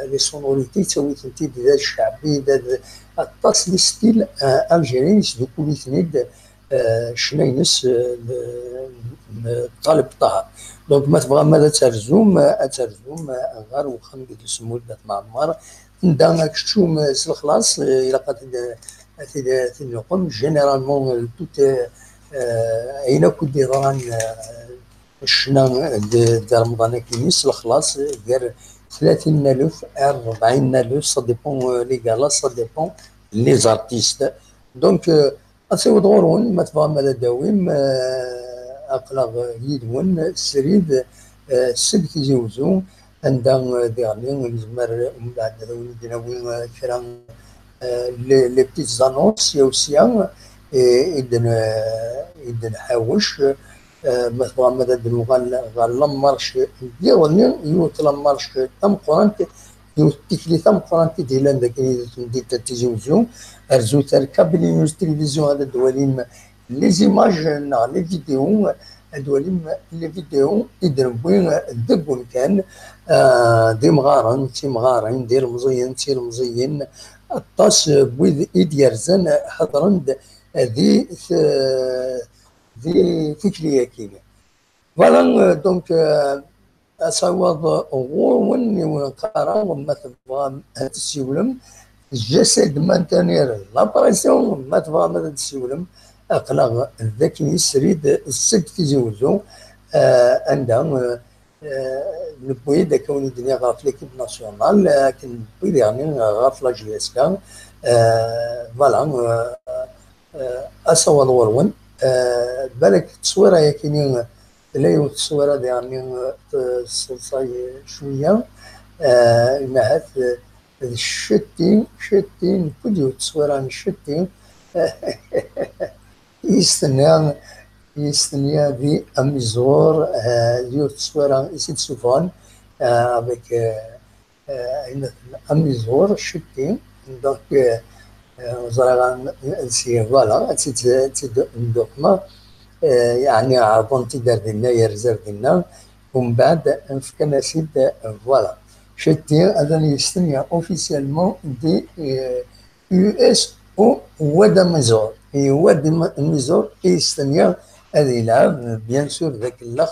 les sonorités, yettawi-tent-id d cceɛbi, d aṭas les styles algériens, yesdukkul-iten-id ccna-ines n Ṭaleb Ṭaher. Donc ma tebɣam ad terzum, ad terzum ɣer uxxam n yidles Mulud At Mɛemmer, anda ad keččum s lexlaṣ, ilaq ad t-id-nuqem. Généralement, tout ayen akk i d-yeḍran ccna d Remḍan akini s lexlaṣ, gar tlatin n alef ar rebɛin n alef, ça dépend les galas, ça dépend les artistes. Donc ad tawiḍ ɣur-wen, ma tebɣam ad d-tawim, aql-aɣ yid-wen srid seg Tizi Uzzu, anda diɣen nezmer mbeɛd ad awen-id-nawi kra les petites annonces sya u sya i d-nḥawec. Ma tebɣam ad d-nuɣal ɣer la marche n yiḍ-nni, yiwet la marche tameqqrant, yiwet n tikli tameqqrant i d-yellan dagi di temdint n Tizi Uzzu. Rzut ar Kabylie News Télévision ad d-twalim les images neɣ les vidéos, ad twalim les vidéos i d-newwi deg wemkan, d imɣaren, d timɣarin, d ilemẓiyen, d tilemẓiyin, aṭas n wid i d-yerzan hedren-d di di tikli-agi. Voilà, donc asawaḍ ɣur-wen i wen-qqareɣ, ma tebɣam ad tessiwlem, j'essaie de maintenir la pression, ma tebɣam ad tessiwlem, aql-aɣ d akken srid seg Tizi Uzzu, anda newwi-d, akka wen-d-nniɣ, ɣef l'équipe nationale, akken newwi diɣen ɣef la J S K. Voilà, asawaḍ ɣur-wen. Balak tteswira-yakini tella yiwet tteswira diɣen tesseḍsay cwiya, imahat d cettin, cettin, newwi-d yiwet tteswira n cettin. Yis-tenna, yis-tenna di amiẓur, yiwet tteswira i s-id-sufɣen avec ayen amiẓur, cettin. Donc ẓriɣ ad s-, voilà, ad tt-id-nduqmeɣ, yeɛni ɛerḍen-t-id ar dinna, yerza ar dinna, umbeɛd fkan-as-id, voilà. Cettin, atan yis-tenna officiellement di U S O Wad Amiẓur. I Wad Amiẓur i yis-tenna ad yelɛeb, bien sûr, d akellex.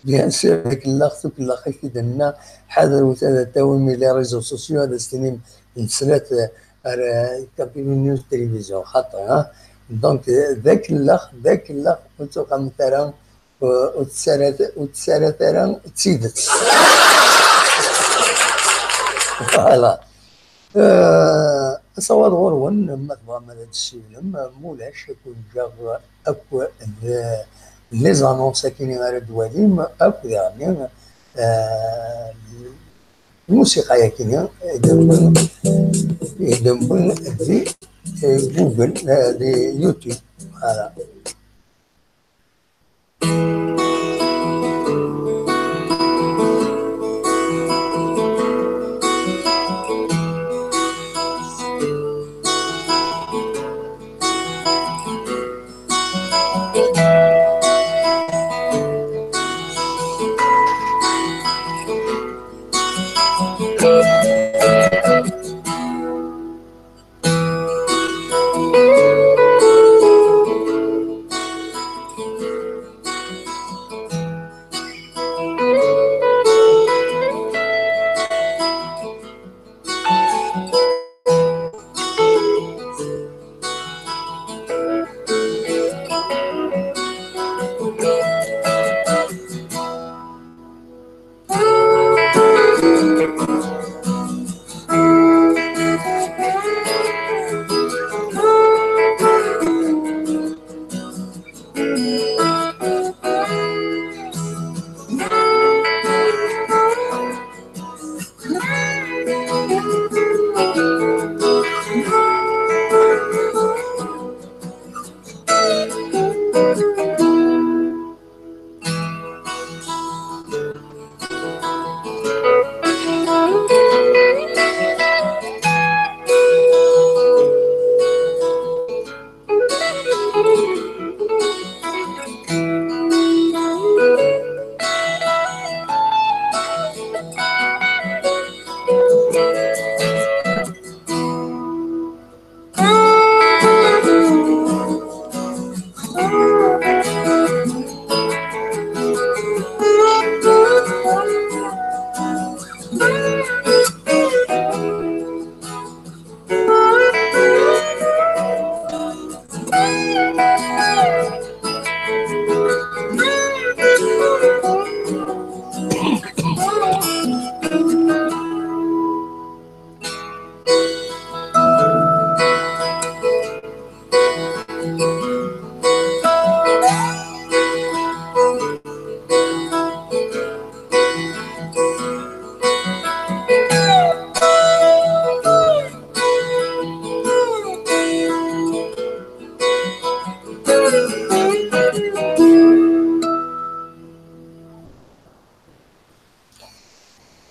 Bien sûr, d akellex, tukellex i k-id-nenna, ḥadret ad tawim les réseaux sociaux, ad as-tinim nesla-t ar Kabylie News Télévision, xaṭi, ha? Donc d akellex, d akellex, ur tuqamet ara, ur tettarat ara d tidet. Voilà. Asawaḍ ɣur-wen, ma tebɣam ad d-tessiwlem, mulac, ad ken-ǧǧeɣ akk d les annonces akini ara d-twalim akk diɣen lmusiqa-yakini i d-newwi di Google, di YouTube. Voilà.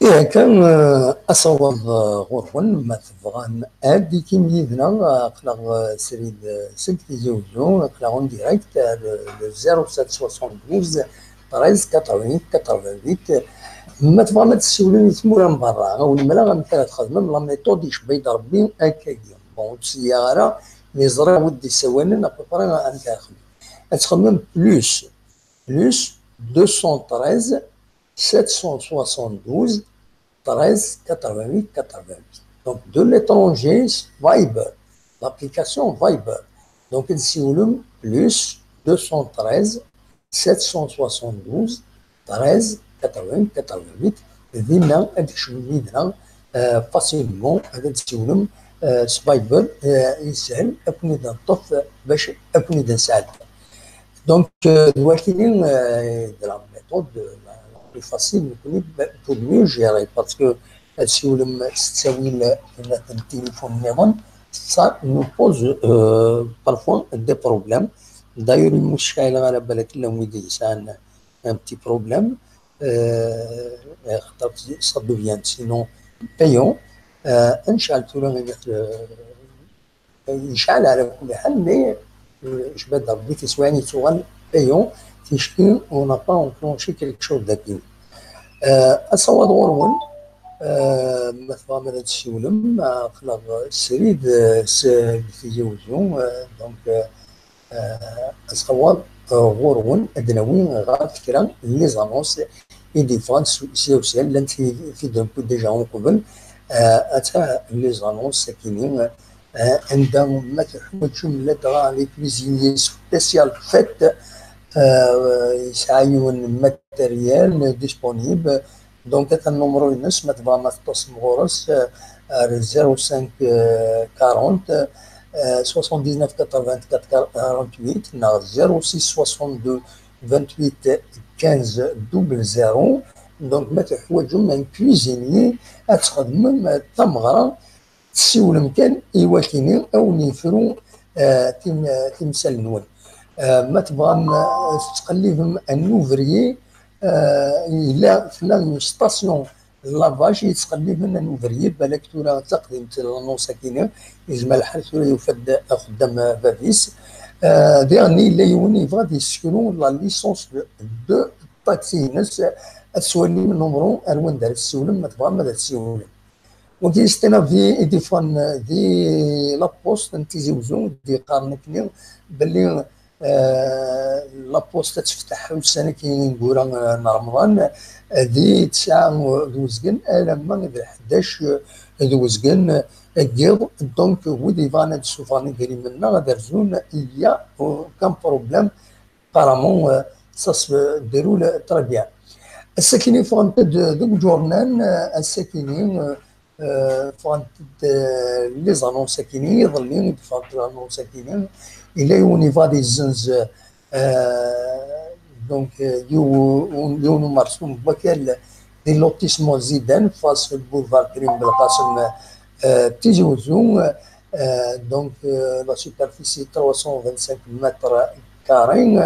Ihi akka, eh, asawaḍ, eh, ɣur-wen, ma tebɣam ad d-tikim yid-neɣ, eh, aql-aɣ, eh, srid, eh, seg Tizi Uzzu, aql-aɣ en direct, eh, le, le zéro sept soixante-douze treize quatre-vingts quatre-vingt-huit. Ma tebɣam ad tessiwlem i tmura n berra, a wen-mleɣ amek ara txedmem la méthode icebba-yi-d Rebbi akkagi. Bon, ur d-sliɣ ara, mais ẓriɣ wi d-issawalen à peu près amek ara xedmen. Ad txedmem plus, plus deux cent treize sept cent soixante-douze treize quatre-vingt-huit quatre-vingt-huit. Donc, de l'étranger, Viber, l'application Viber. Donc, ad tsiwlem plus deux cent treize sept cent soixante-douze treize quatre-vingt-huit quatre-vingt-huit. Dinna ad tkecmem yid-neɣ, euh, facilement, ad tsiwlem, euh, s Viber, euh, yeshel ad ken-id-neṭṭef, euh, bac ad ken-id-nesɛedda. Donc, euh, d wakini, euh, de la méthode, euh, la plus facile, nekkni, pour mieux gérer, parce que ad tsiwlem s ttawil, euh, n téléphone niḍen, ça nous pose, euh, parfois des problèmes. D'ailleurs, ur cɣileɣ ara, balak llan wid yesɛan un petit problème, euh, ça devient sinon payant. Euh, ad necɛel tura, euh, yecɛel ɛla kulli ḥal, mais, euh, jbad Rebbi tiswiɛin yettuɣal payant, ticki on n'a pas enclenché quelque chose daki. Euh, asawaḍ ɣur-wen, euh, ma tebɣam ad tessiwlem, aql-aɣ srid, euh, s Tizi Uzzu, euh, donc, euh, euh, asawaḍ, euh, ɣur-wen, ad d-nawi ɣef kra n les annonces i d-yeffɣen s, s yawsal, llant ti-, tid-newwi déjà uqbel, euh, ata les annonces akini, euh, anda ma teḥwaǧem ladɣa les cuisiniers spécial fête, euh, yesɛa yiwen matériel disponible, donc ata numru-ines ma tebɣam ad teṭṭsem ɣur-s, euh, ar zéro cinq, euh, quarante, euh, soixante-dix-neuf quatre-vingt-quatre quarante-huit neɣ zéro six soixante-deux vingt-huit quinze double zéro. Donc, ma teḥwaǧem un cuisinier ad txedmem, euh, tameɣra, tessiwlem kan i wakini, a wen-yefru, euh, tim-, euh, timsal-nwen. Euh, ma tebɣam, euh, tettqellibem un ouvrier, euh, yella, tella une station lavage yettqelliben un ouvrier, balak tura d taqdimt l'annonce-agi-nni, yezmer lḥal tura yufa-d axeddam, euh, bab-is. Euh, diɣen yella yiwen yebɣa ad yessekru la licence de, de taxi-ines, ad twalim numéro ar wanda ara tessiwlem, ma tebɣam ad tessiwlem. Wagi s tinavi i d-iffɣen di La Poste n Tizi Uzzu, d-yeqqaren akkenni belli, eh, La Poste ad tefteḥ ussan-agi ineggura, eh, n Remḍan, eh, di tesɛa d uzgen alamma d ḥdac d uzgen, eh, n yiḍ. Donc, wid yebɣan ad d-ssufɣen idrimen-nneɣ ad rzun, il y a aucun problème. Apparemment, euh, ça se déroule très bien. Ass-akini ffɣent-d deg uǧurnan, euh, ass-akini, euh, euh, ffɣent-d, euh, les annonces-akini, iḍelli i d-ffɣent les annonces-akini. Yella yiwen yebɣa ad yezzenz, euh, donc, euh, yiw-, yiwen umersum n wakal di lotissement Zidane, face boulevard Krim Belqasem, euh, Tizi Uzzu. Euh, donc, euh, la superficie trois cent vingt-cinq mètres carrés,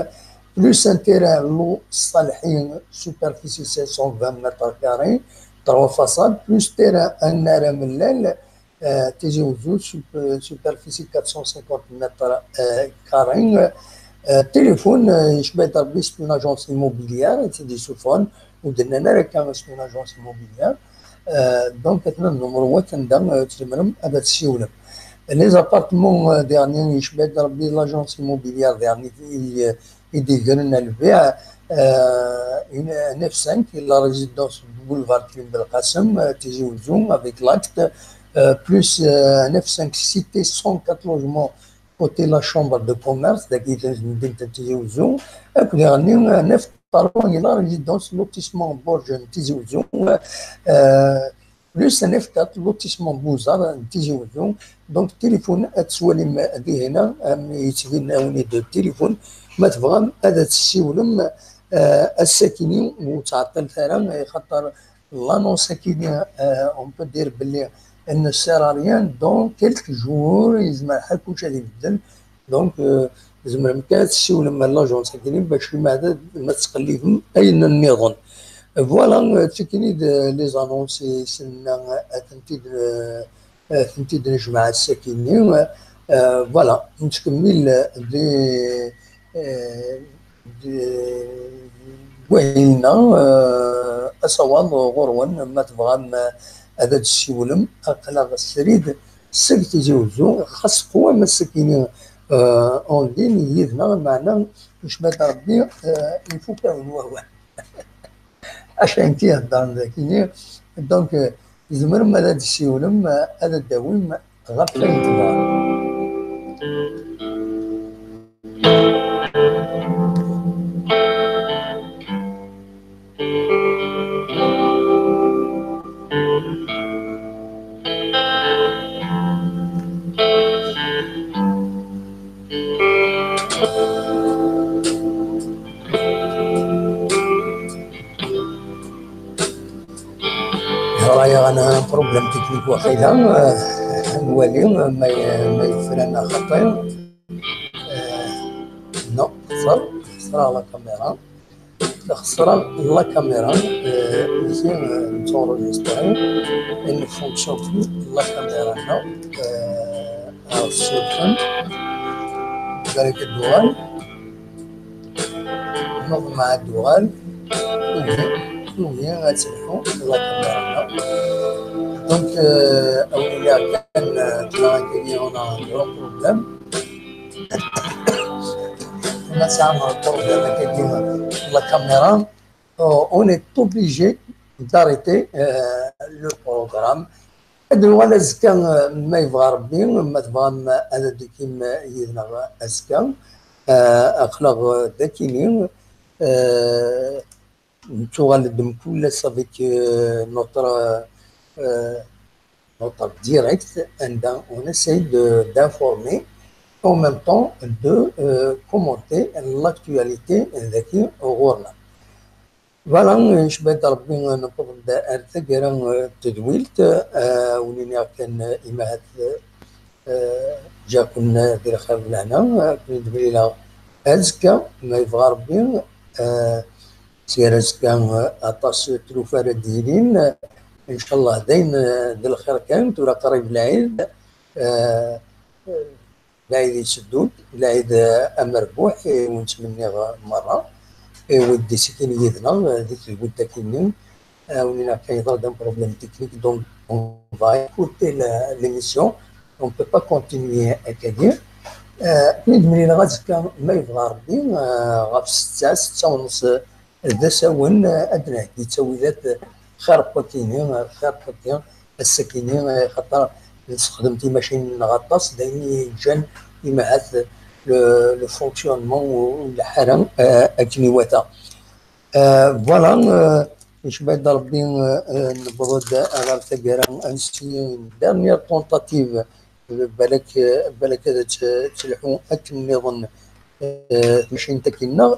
plus un terrain Lou Salhi, superficie cinq cent vingt mètres carrés, trois façades, plus terrain N R M L L, euh, Tizi Ouzou, sup-, superficie quatre cent cinquante mètres, euh, carrés. Euh, téléphone, euh, je vais établir une agence immobilière, c'est des sofons, ou de c'est une agence immobilière. Euh, donc, atnan numéro-nni, euh, tzemrem ad tessiwlem. Les appartements, euh, derniers, je vais établir l'agence immobilière dernier, euh, i d-yegren lbiɛ, euh, une, un F cinq, la résidence boulevard Krim Belkacem, euh, Tizi Ouzou, avec l'acte, euh, plus, euh, un F cinq cité cent quatre logements côté la chambre de commerce, dagi n Tizi Ouzou, akked un F trois, la résidence lotissement Borj n Tizi Ouzou, euh, plus un F quatre lotissement Bouzar n Tizi Ouzou. Donc, téléphone ad twalim dihin, am yettbin-awen-id téléphone, ma tebɣam ad tessiwlem, euh, ass-akini ur ttɛeṭṭilet ara, xaṭer l'annonce-akini, euh, on peut dire belli elle ne sert à rien, dans quelques jours, yezmer lḥal kullec ad ibeddel. Donc, euh, tzemrem kan ad tessiwlem ar l'agence-agi bac ma, ma tettqellibem ayen nniḍen. Voilà, euh, d tikini d, euh, les annonces i s-nenna, euh, ad tent-id, euh, ad tent-id-nejmeɛ ass-akini. Euh, voilà, nettkemmil di, euh, di, wahil-nna, euh, asawaḍ ɣur-wen, ma tebɣam, euh, ad d-tessiwlem, aql-aɣ srid seg Tizi Ouzou, xas qwam ass-akini, euh, en ligne yid-neɣ, meɛna, yecba-d Rebbi, euh, ifuk-awen wawal. Acu n tiheddren dagini, donc, euh, tzemrem ad d-tessiwlem, euh, ad d-tawim ɣef wayen tebɣam. Ẓriɣ un problème technique waqila, euh, ad nwali, euh, ma y-, ma yefran axaṭi. Euh, non, xesreɣ, xesreɣ la caméra. Xesreɣ la caméra, euh, ici, euh, nettunregistré. Il ne fonctionne plus la caméra, non. Euh, alors, c'est bon. Balak ad d-tuɣal. Neḍmeɛ ad d-tuɣal. Tugi, tugi ad telḥu la caméra. Donc, euh, awen-iniɣ kan, euh, tella akkagi, on a un grand problème. Ma tesɛam problème akkagi la caméra, euh, on est obligé d'arrêter, euh, le programme. Ad nuɣal azekka, euh, ma yebɣa Rebbi, ma tebɣam ad d-tukim yid-neɣ azekka, euh, aql-aɣ, euh, dakini, euh, nettuɣal-d mkul ass avec, euh, notre, euh, notre direct, anda on essaye de, d'informer, en même temps de, euh, commenter l'actualité daki ɣur-neɣ. Voilà, yecba-d Rebbi, newweḍ-d ar taggara, euh, n tedwilt, euh, win iniɣ kan, euh, imahat, euh, ǧǧiɣ-ken di lxir d lehna, euh, ken-id-mlileɣ Azekka, ma yebɣa Rebbi, eh, sya ar azekka, eh, aṭas n tlufa ara d-yilin, eh, ncallah dayen, eh, d lxir kan, tura qrib lɛid, eh, lɛid yetteddu-d, lɛid, eh, amerbuḥ, i wen-ttmenniɣ, eh, merra, i wid d-ittekkin yid-neɣ, eh, di tedwilt-agi-nni, eh, win akka yeḍra-d un problème technique, donc on va écouter la, l'émission, on peut pas continuer akkagi. Eh, mi d-mlileɣ azekka, ma yebɣa Rebbi, eh, ɣef ssetta, ssetta u nneṣ, eh, d asawen, eh, ad d-nheggi ttawilat, eh, xir n wakini, eh, xir n wakini, ass-akini, eh, xaṭer nessexdem timacinin-nneɣ aṭas, d ayen i yeǧǧan imahat le, le fonctionnement u, u lḥara, eh, akken iwata. Euh, voilà, euh, icba-d Rebbi, euh, euh, newweḍ-d ɣer taggara, ansi une dernière tentative, euh, balak, euh, balak ad tt-, telḥu akken nniḍen, euh, tmacint-agi-nneɣ,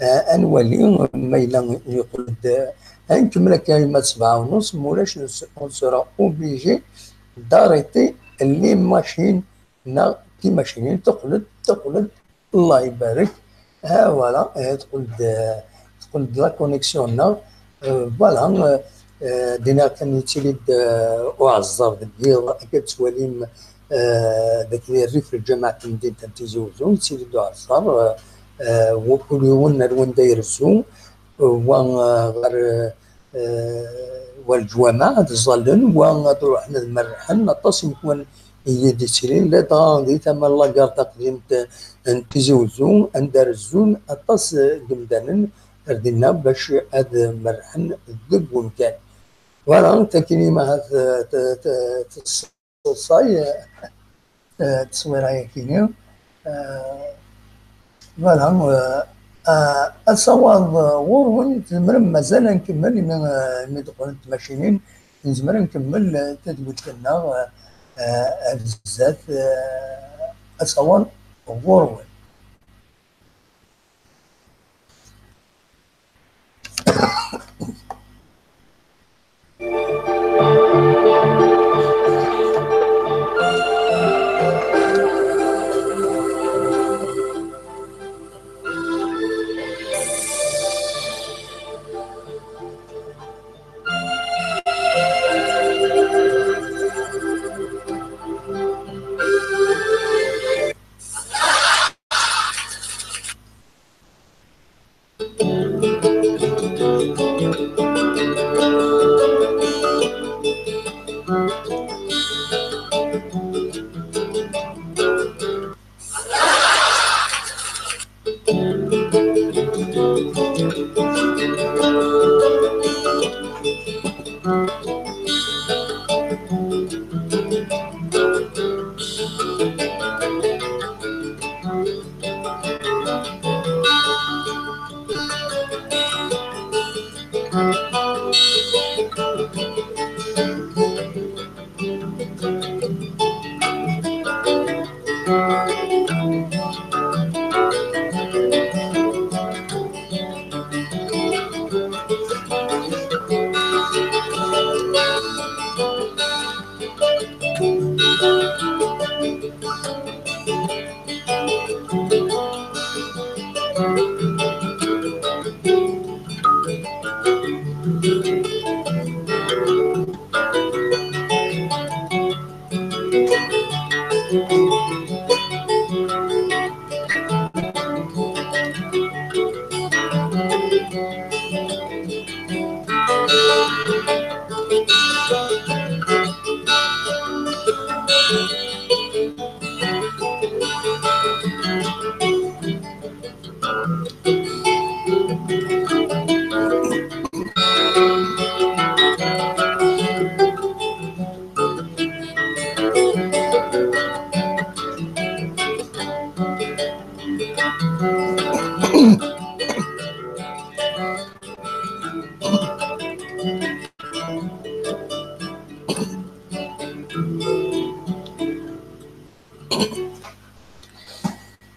euh, ad nwali ma yella yeqqel-d, euh, ad nkemmel akka arma d sebɛa u nneṣ, ma ulac, on s-, on sera obligé d'arrêter les machines neɣ timacinin, teqqel-d, teqqel-d, Allah ibarek. Ah, voilà, eh, teqqel-d, eh, teqqel-d la connexion-nneɣ. Eh, voilà, eh, eh, d-iniɣ kan yettili-d, eh, uɛeẓẓer deg yiḍ, akka tettwalim, eh, d akken rrif n lǧamaɛ n temdint n Tizi Uzzu, yettili-d uɛeẓẓer, eh, eh, wa kul yiwen ar wanda irezzu, eh, wa, eh, ɣer, eh, eh, wa leǧwameɛ ad ẓallen, wa ad ruḥen ad merrḥen. Aṭas imekwan i yi-d-yettilin, ladɣa di tama n lagare taqdimt n Tizi Uzzu, anda rezzun aṭas, eh, n yemdanen ar dinna bac ad merrḥen deg wemkan. Voilà, takini ma hat, eh, t-, t-, t-, Ṣṣay, eh, eh, tteswira-yakini. Eh, voilà, eh, eh, asawaḍ, eh, ɣur-wen, tzemrem mazal ad nkemmel imi, eh, imi d-qqlent tmacinin, nezmer ad nkemmel, eh, tadwilt-nneɣ, eh, eh, ar zdat, eh, asawaḍ ɣur-wen.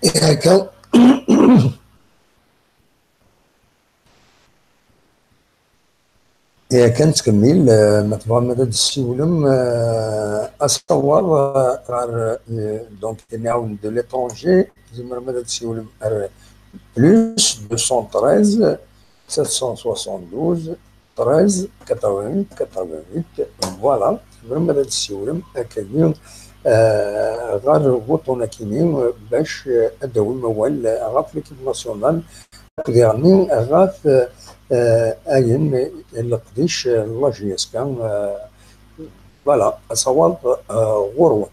Ihi akka. Ihi akka nettkemmil, eh, ma tebɣam ad d-tessiwlem, eh, asawaḍ, eh, ɣer, eh, donc, nɛawen de l'étranger, tzemrem ad d-tessiwlem ar Plus deux cent treize, sept cent soixante-douze, treize, quatre-vingt-huit, quatre-vingt-huit. Voilà. Tzemrem ad d-tessiwlem akkagi, eh, ɣer wuṭṭun-akini, eh, bac, eh, ad d-tawim awal, eh, ɣef l'équipe nationale, akked diɣenni ɣef, eh, eh, ayen, eh, leqdic, eh, n la J S K, eh, voilà, asawaḍ, eh, ɣur-wen.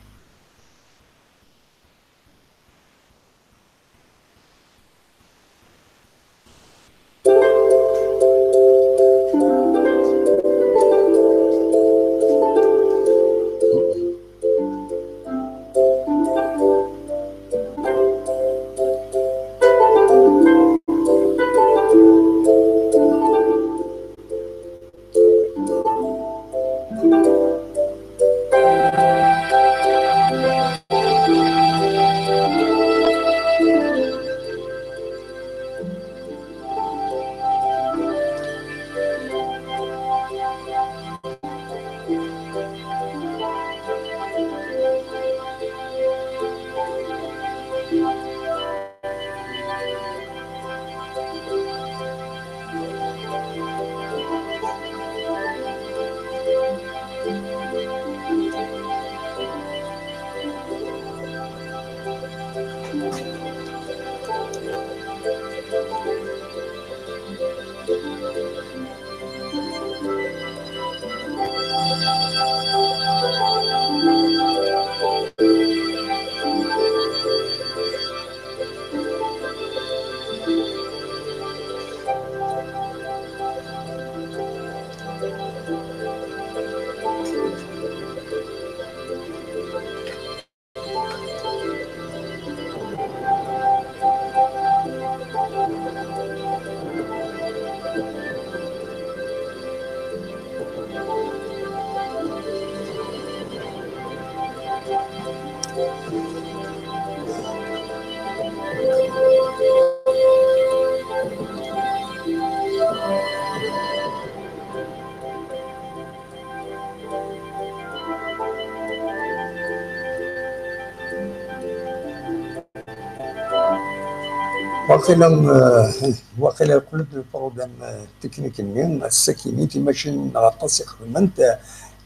Waqila, eh, waqila yeqqel-d le problème, eh, technique-nni. Ass-akini timacinin-nneɣ aṭas i xedment, eh,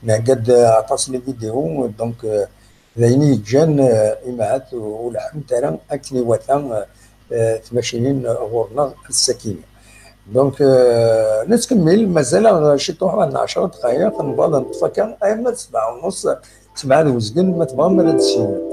nhegga-d, eh, aṭas n les vidéos, donc, eh, d ayen i yeǧǧan, eh, imahat ur, ur leḥḥunt ara akken iwata, eh, eh, tmacinin ɣur-neɣ ass-akini. Donc, eh, nettkemmil, mazal-aɣ ciṭuḥ, ɛecra dqayeq, nbad neṭṭef akka arma d sebɛa u nus, sebɛa d uzgen, ma tebɣam ara d-tessiwlem.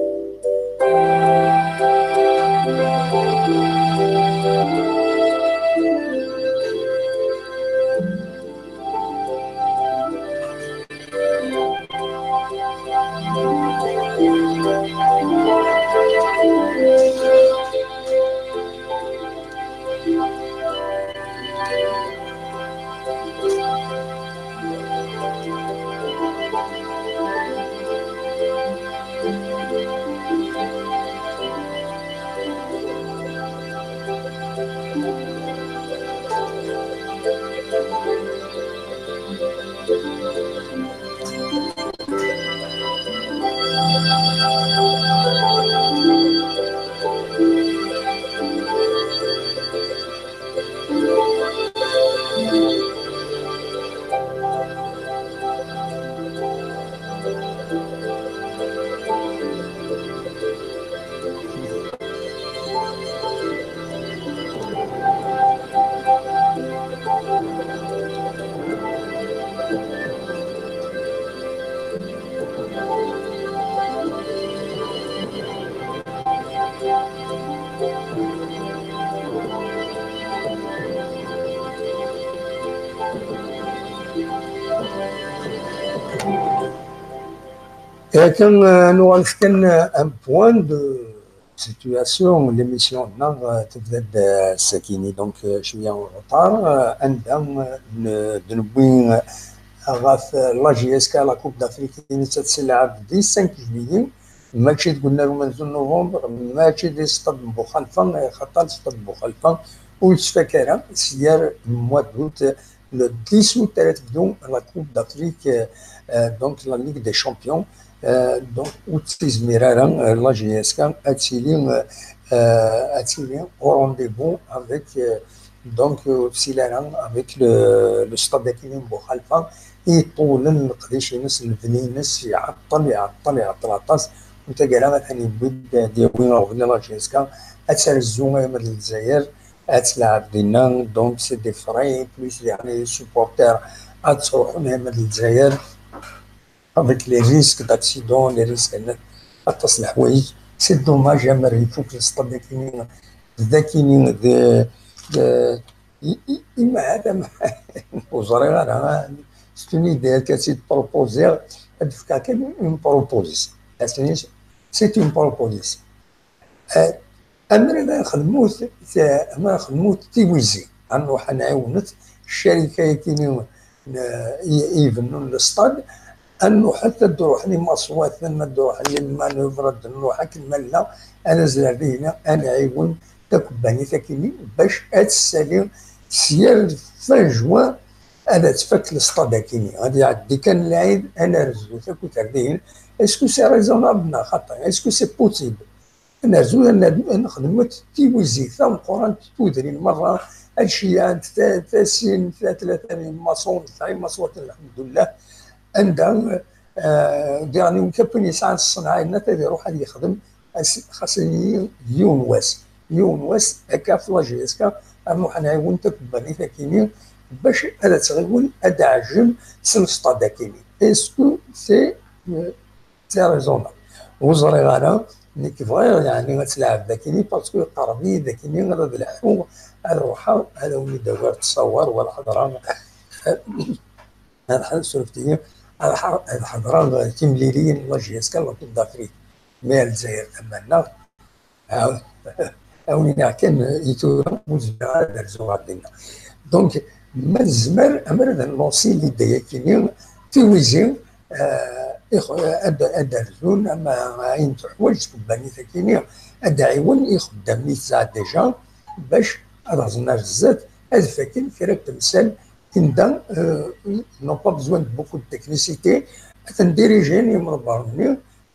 Akken, eh, nuɣal kan, eh, un point de situation, l'émission-nneɣ, eh, tebda-d, eh, ass-akini, donc, eh, cwiya en retard, eh, anda, eh, n-, d-newwi, eh, ɣef, eh, la J S K, la Coupe d'Afrique, i nettat s lɛeb dix-cinq juillet, mačči deg unnar umenzu n novembre, mačči di stade n Buxalfa, eh, xaṭer stade n Buxalfa ur yettfak ara, s gar mois d'août, le dix-huit ara tebdu la Coupe d'Afrique, eh, eh, donc la Ligue des Champions, Euh, donc, ur ttizmir ara, euh, la J S K ad tili, euh, euh, ad tili au rendez-vous avec, euh, donc, euh, ur ttili ara avec le, le stade akini n Buxalfa, i yeṭṭulen leqdic-ines, lebni-ines, iɛeṭṭel, iɛeṭṭel, iɛeṭṭel aṭas. U taggara atan yewwi-d, ad yawi aɣbel i la J S K, ad terzu arma d Lezzayer, ad tleɛɛeb dinna, donc c'est des frais, plus les supporters ad ttruḥun arma d Lezzayer, avec les risques d'accident, les risques n aṭas n leḥwayeǧ. C'est dommage, amer ifuk le stade akini, d akini, d, d, i, i, i ma hada ma, ur ẓriɣ ara, c'est une idée akka tt-id-propoziɣ, ad d-fkeɣ kan une proposition. C'est une proposition. Eh, ammer ad nexdem, ammer ad nexdem tiwizi, ad nruḥ ad nɛiwnet ccarika-yakini, eh, i, i ibennun le stade, ad nruḥ ad d-ruḥen imaṣwaten, ad d-ruḥen les manœuvres, ad d-nruḥ akken ma nella, ad nazler dinna, ad nɛiwen takebbanit akini, bac ad tessali s yal fin juin, ad tfak le stade akini. Ad iɛeddi kan lɛid, ad nerzu takut ar dihin. Est-ce que c'est raisonnable neɣ xaṭi? Est-ce que c'est possible? Ad nerzu, ad n-, ad nexdem tiwizi tameqqrant, tudrin merra, ad ceyyɛent ta-, tasint, ta-, tlata n imaṣun, tesɛa imaṣwaten, lḥemdullah, anda, eh, diɣen win kan yesɛan ṣṣenɛa-nni ad iruḥ ad yexdem, as-, xas ini d yiwen wass, yiwen wass, akka ɣef la J S K, ad nruḥ ad nɛiwen takebbanit akini, bac ad tt-tɣiwel ad d-ɛejjem s le stade akini. Est-ce que c'est, euh, c'est raisonnable? Ur ẓriɣ ara, nekk bɣiɣ, yeɛni, ad tleɛɛeb akini, parce que yeqreb-iyi-d akini, ad d-leḥḥuɣ, ad ruḥeɣ, ad awen-id-awiɣ ttṣawer, wala ḥedṛeɣ, ad ḥedṛeɣ, surfet-iyi, ad ḥedṛeɣ timliliyin n la J S K, la Coupe d'Afrique, mi ar Lezzayer tama-nneɣ, a wen-iniɣ kan i tura, ur zmireɣ ara ad rzuɣ ɣer dinna. Donc, ma nezmer, ammer ad nlansi l'idée-yakini, tiwizi, eh, ix-, ad, ad rzun, ama ayen tuḥwaǧ tkebbanit akini, ad d-ɛiwen ixeddamen i tesɛa déjà, bac ad ɣzen ar zdat, ad faken kra n temsal, anda, euh, n'ont pas besoin de beaucoup de technicité, ad ten-dirijin yimḍebbren-nni,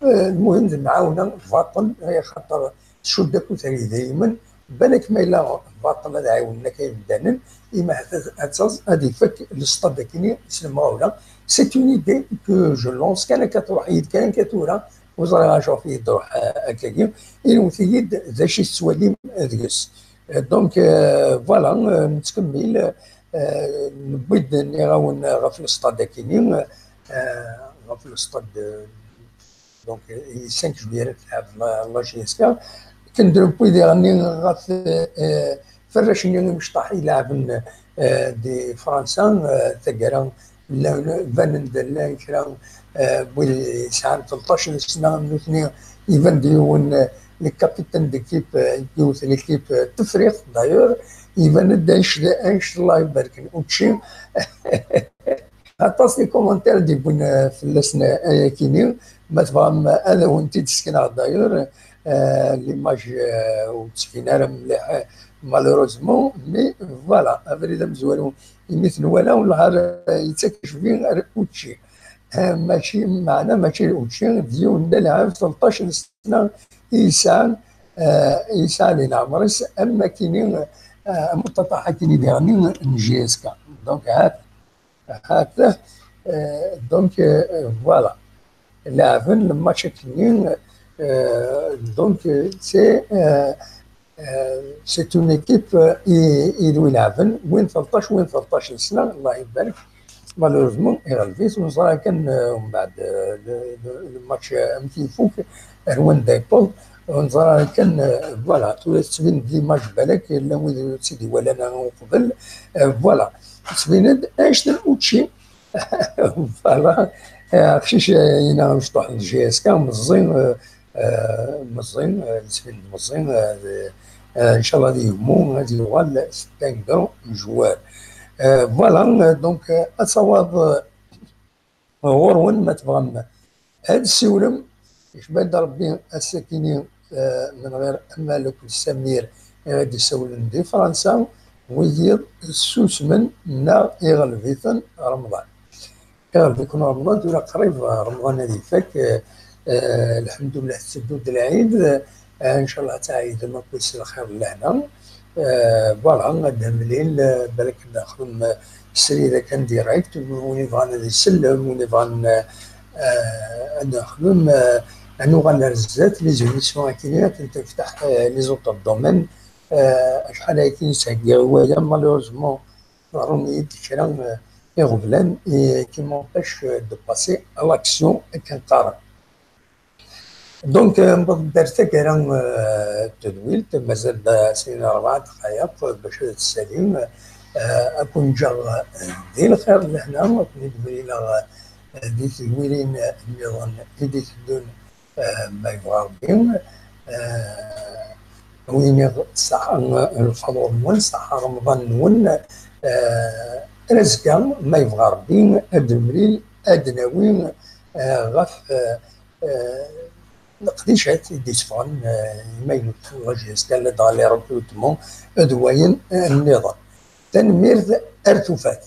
eh, lmuhim d lemɛawna, baṭel, eh, xaṭer tcudd akk uter idaymen, balak ma yella baṭel ad ɛiwnen akka imdanen, ima ad, ad taẓ, ad ifak le stade akini s lemɣawla. C'est une idée que je lance, kan akka truḥ-iyi-d, kan akka tura, ur ẓriɣ acu ɣef iyi-d-truḥ, eh, akkagi, inwet-iyi-d d acu i tettwalim deg-s. Eh, donc, eh, voilà, eh, nettkemmil, eh, newwi-d, nniɣ-awen, ɣef le stade akini, eh, ɣef le stade, eh, Donc, i cinq juillet ara tleɛɛeb la, la J S K. Akken d-newwi diɣen ɣef, eh, ferrac-nni imecṭaḥ i leɛben, eh, di Fransa, eh, taggara, llan, banen-d llan kra, eh, n wid yesɛan tleṭṭac n sna, nutni iban-d yiwen, eh, le capitaine d'équipe, eh, yiwet l'équipe, eh, Tefriqt, d'ailleurs, iban-d anect, anect Allah ibarken, učči. Aṭas n les commentaires d-yewwin, eh, fell-asen, eh, ayakini, ma tebɣam, eh, ad awen-t-id-sekneɣ d'ailleurs, eh, l'image, eh, ur d-ttbin ara mliḥ, eh, malheureusement, mais voilà, abrid amezwaru imi t-nwala, wellah ar, eh, yettak cbi ar učči. Eh, mačči, meɛna mačči d učči, d yiwen d alɛab, tleṭṭac n sna i yesɛa, eh, i yesɛa di leɛmer-is, am akini, eh, am uṭaṭaḥ akini diɣen n J S K. Donc, ha-, Hat, euh, donc, euh, voilà. Leɛben le match akkenni, euh, donc, euh, c'est, euh, euh, c'est une équipe, euh, i, i d-ileɛben, win tleṭṭac, win tleṭṭac n sna, Allah ibarek. Malheureusement, iɣleb-it, neẓra kan, euh, umbeɛd, euh, le, le, le match, euh, amek ifuk, ar wanda yewweḍ, neẓra kan, euh, voilà, tura tettbin-d l'image balak, llan wid ur tt-id-iwalan ara uqbel, euh, voilà. Tettbin-d anect n učči. Voilà. Aqcic-a-ina amecṭuḥ n J S K, meẓẓi, euh, euh, meẓẓi, euh, yettbin-d meẓẓi, euh, euh, ncallah ad yegmu, ad yuɣal c'est un grand joueur. Euh, voilà, euh, donc, euh, ad tawaḍ, euh, ɣur-wen ma tebɣam ad ssiwlem, icba-d Rebbi ass-akini, eh, menɣir Malek d Samir i ɣ-d-isawlen di Fransa, wiyiḍ ssusmen neɣ iɣleb-iten Remḍan. Iɣelb-iken Remḍan, tura qrib, eh, Remḍan ad ifak, eh, eh, lḥemdullah, tetteddu-d lɛid, eh, ncallah ad tɛeydem akk s lxir d lehna. Eh, voilà, ad d-nemlil, eh, balak ad nexdem, eh, srid akan direct, win yebɣan ad isellem, win yebɣan, eh, eh, ad nexdem, eh, ad nuɣal ar zdat, les émissions akkin ad tent-nefteḥ, eh, les autres domaines. Eh, acḥal ay tin sɛeddiɣ i waya, malheureusement, ḍerrun-iyi-d kra, eh, iɣeblan, eh, qui m'empêche, eh, de passer à l'action, akken qqaren. Donc, eh, newweḍ-d ar taggara, eh, n tedwilt, mazal-d, eh, sin rebɛa dqayeq, eh, bac ad tessalim, eh, ad ken-ǧǧeɣ, eh, di lxir d lehna, ad ken-id-mlileɣ, eh, di tedwilin, eh, nniḍen i d-iteddun, eh, ma yebɣa Rebbi. Eh, win iɣ-, ṣaḥa, eh, lfaḍur-nwen, ṣaḥa Remḍan-nwen. Eh, ar azekka, ma yebɣa Rebbi, ad d-nemlil, ad d-nawi, eh, ɣef, eh, eh, leqdicat i d-yesfɣen, eh, imaynuten, jusqu'à ladɣa les recrutements d wayen, eh, nniḍen. Tanemmirt, ar tufat.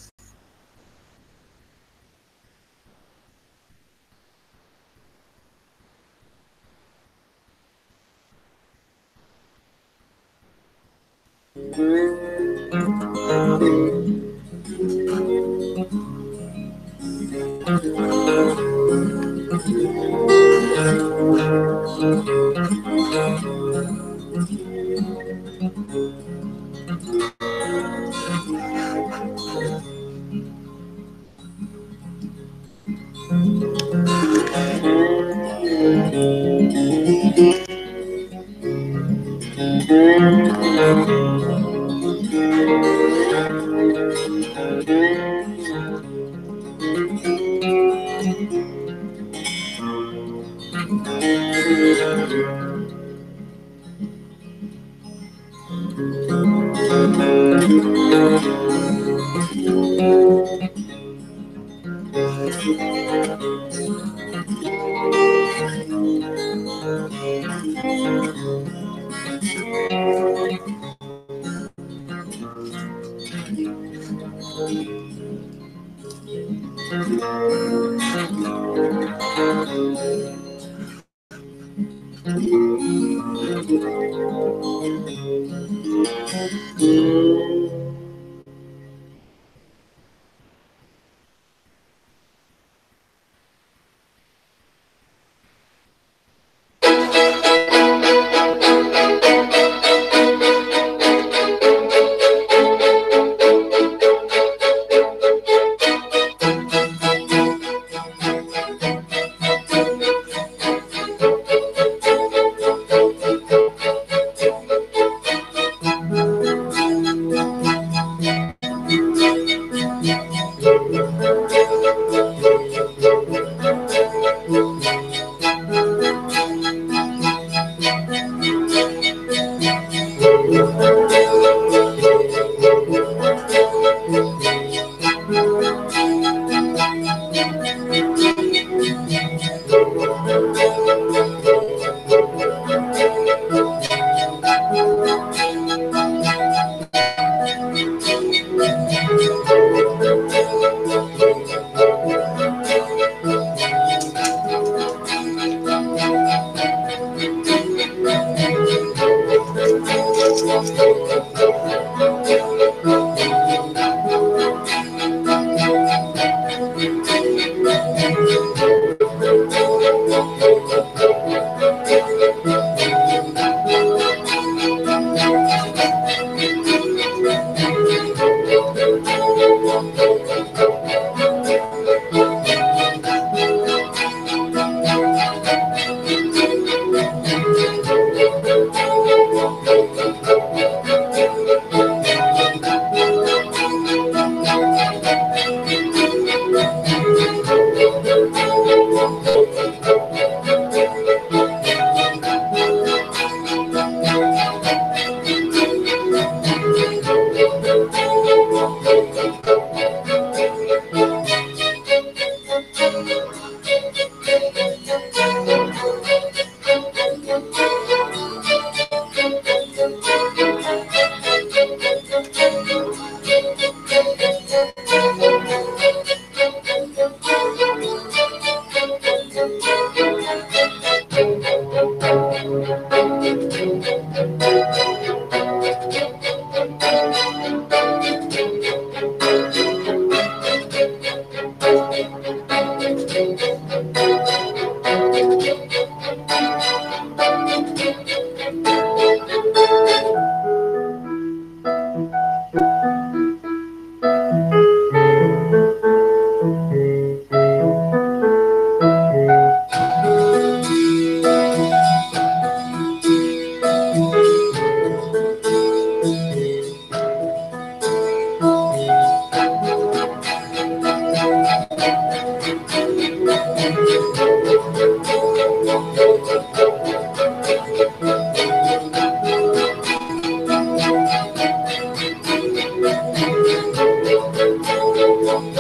Amek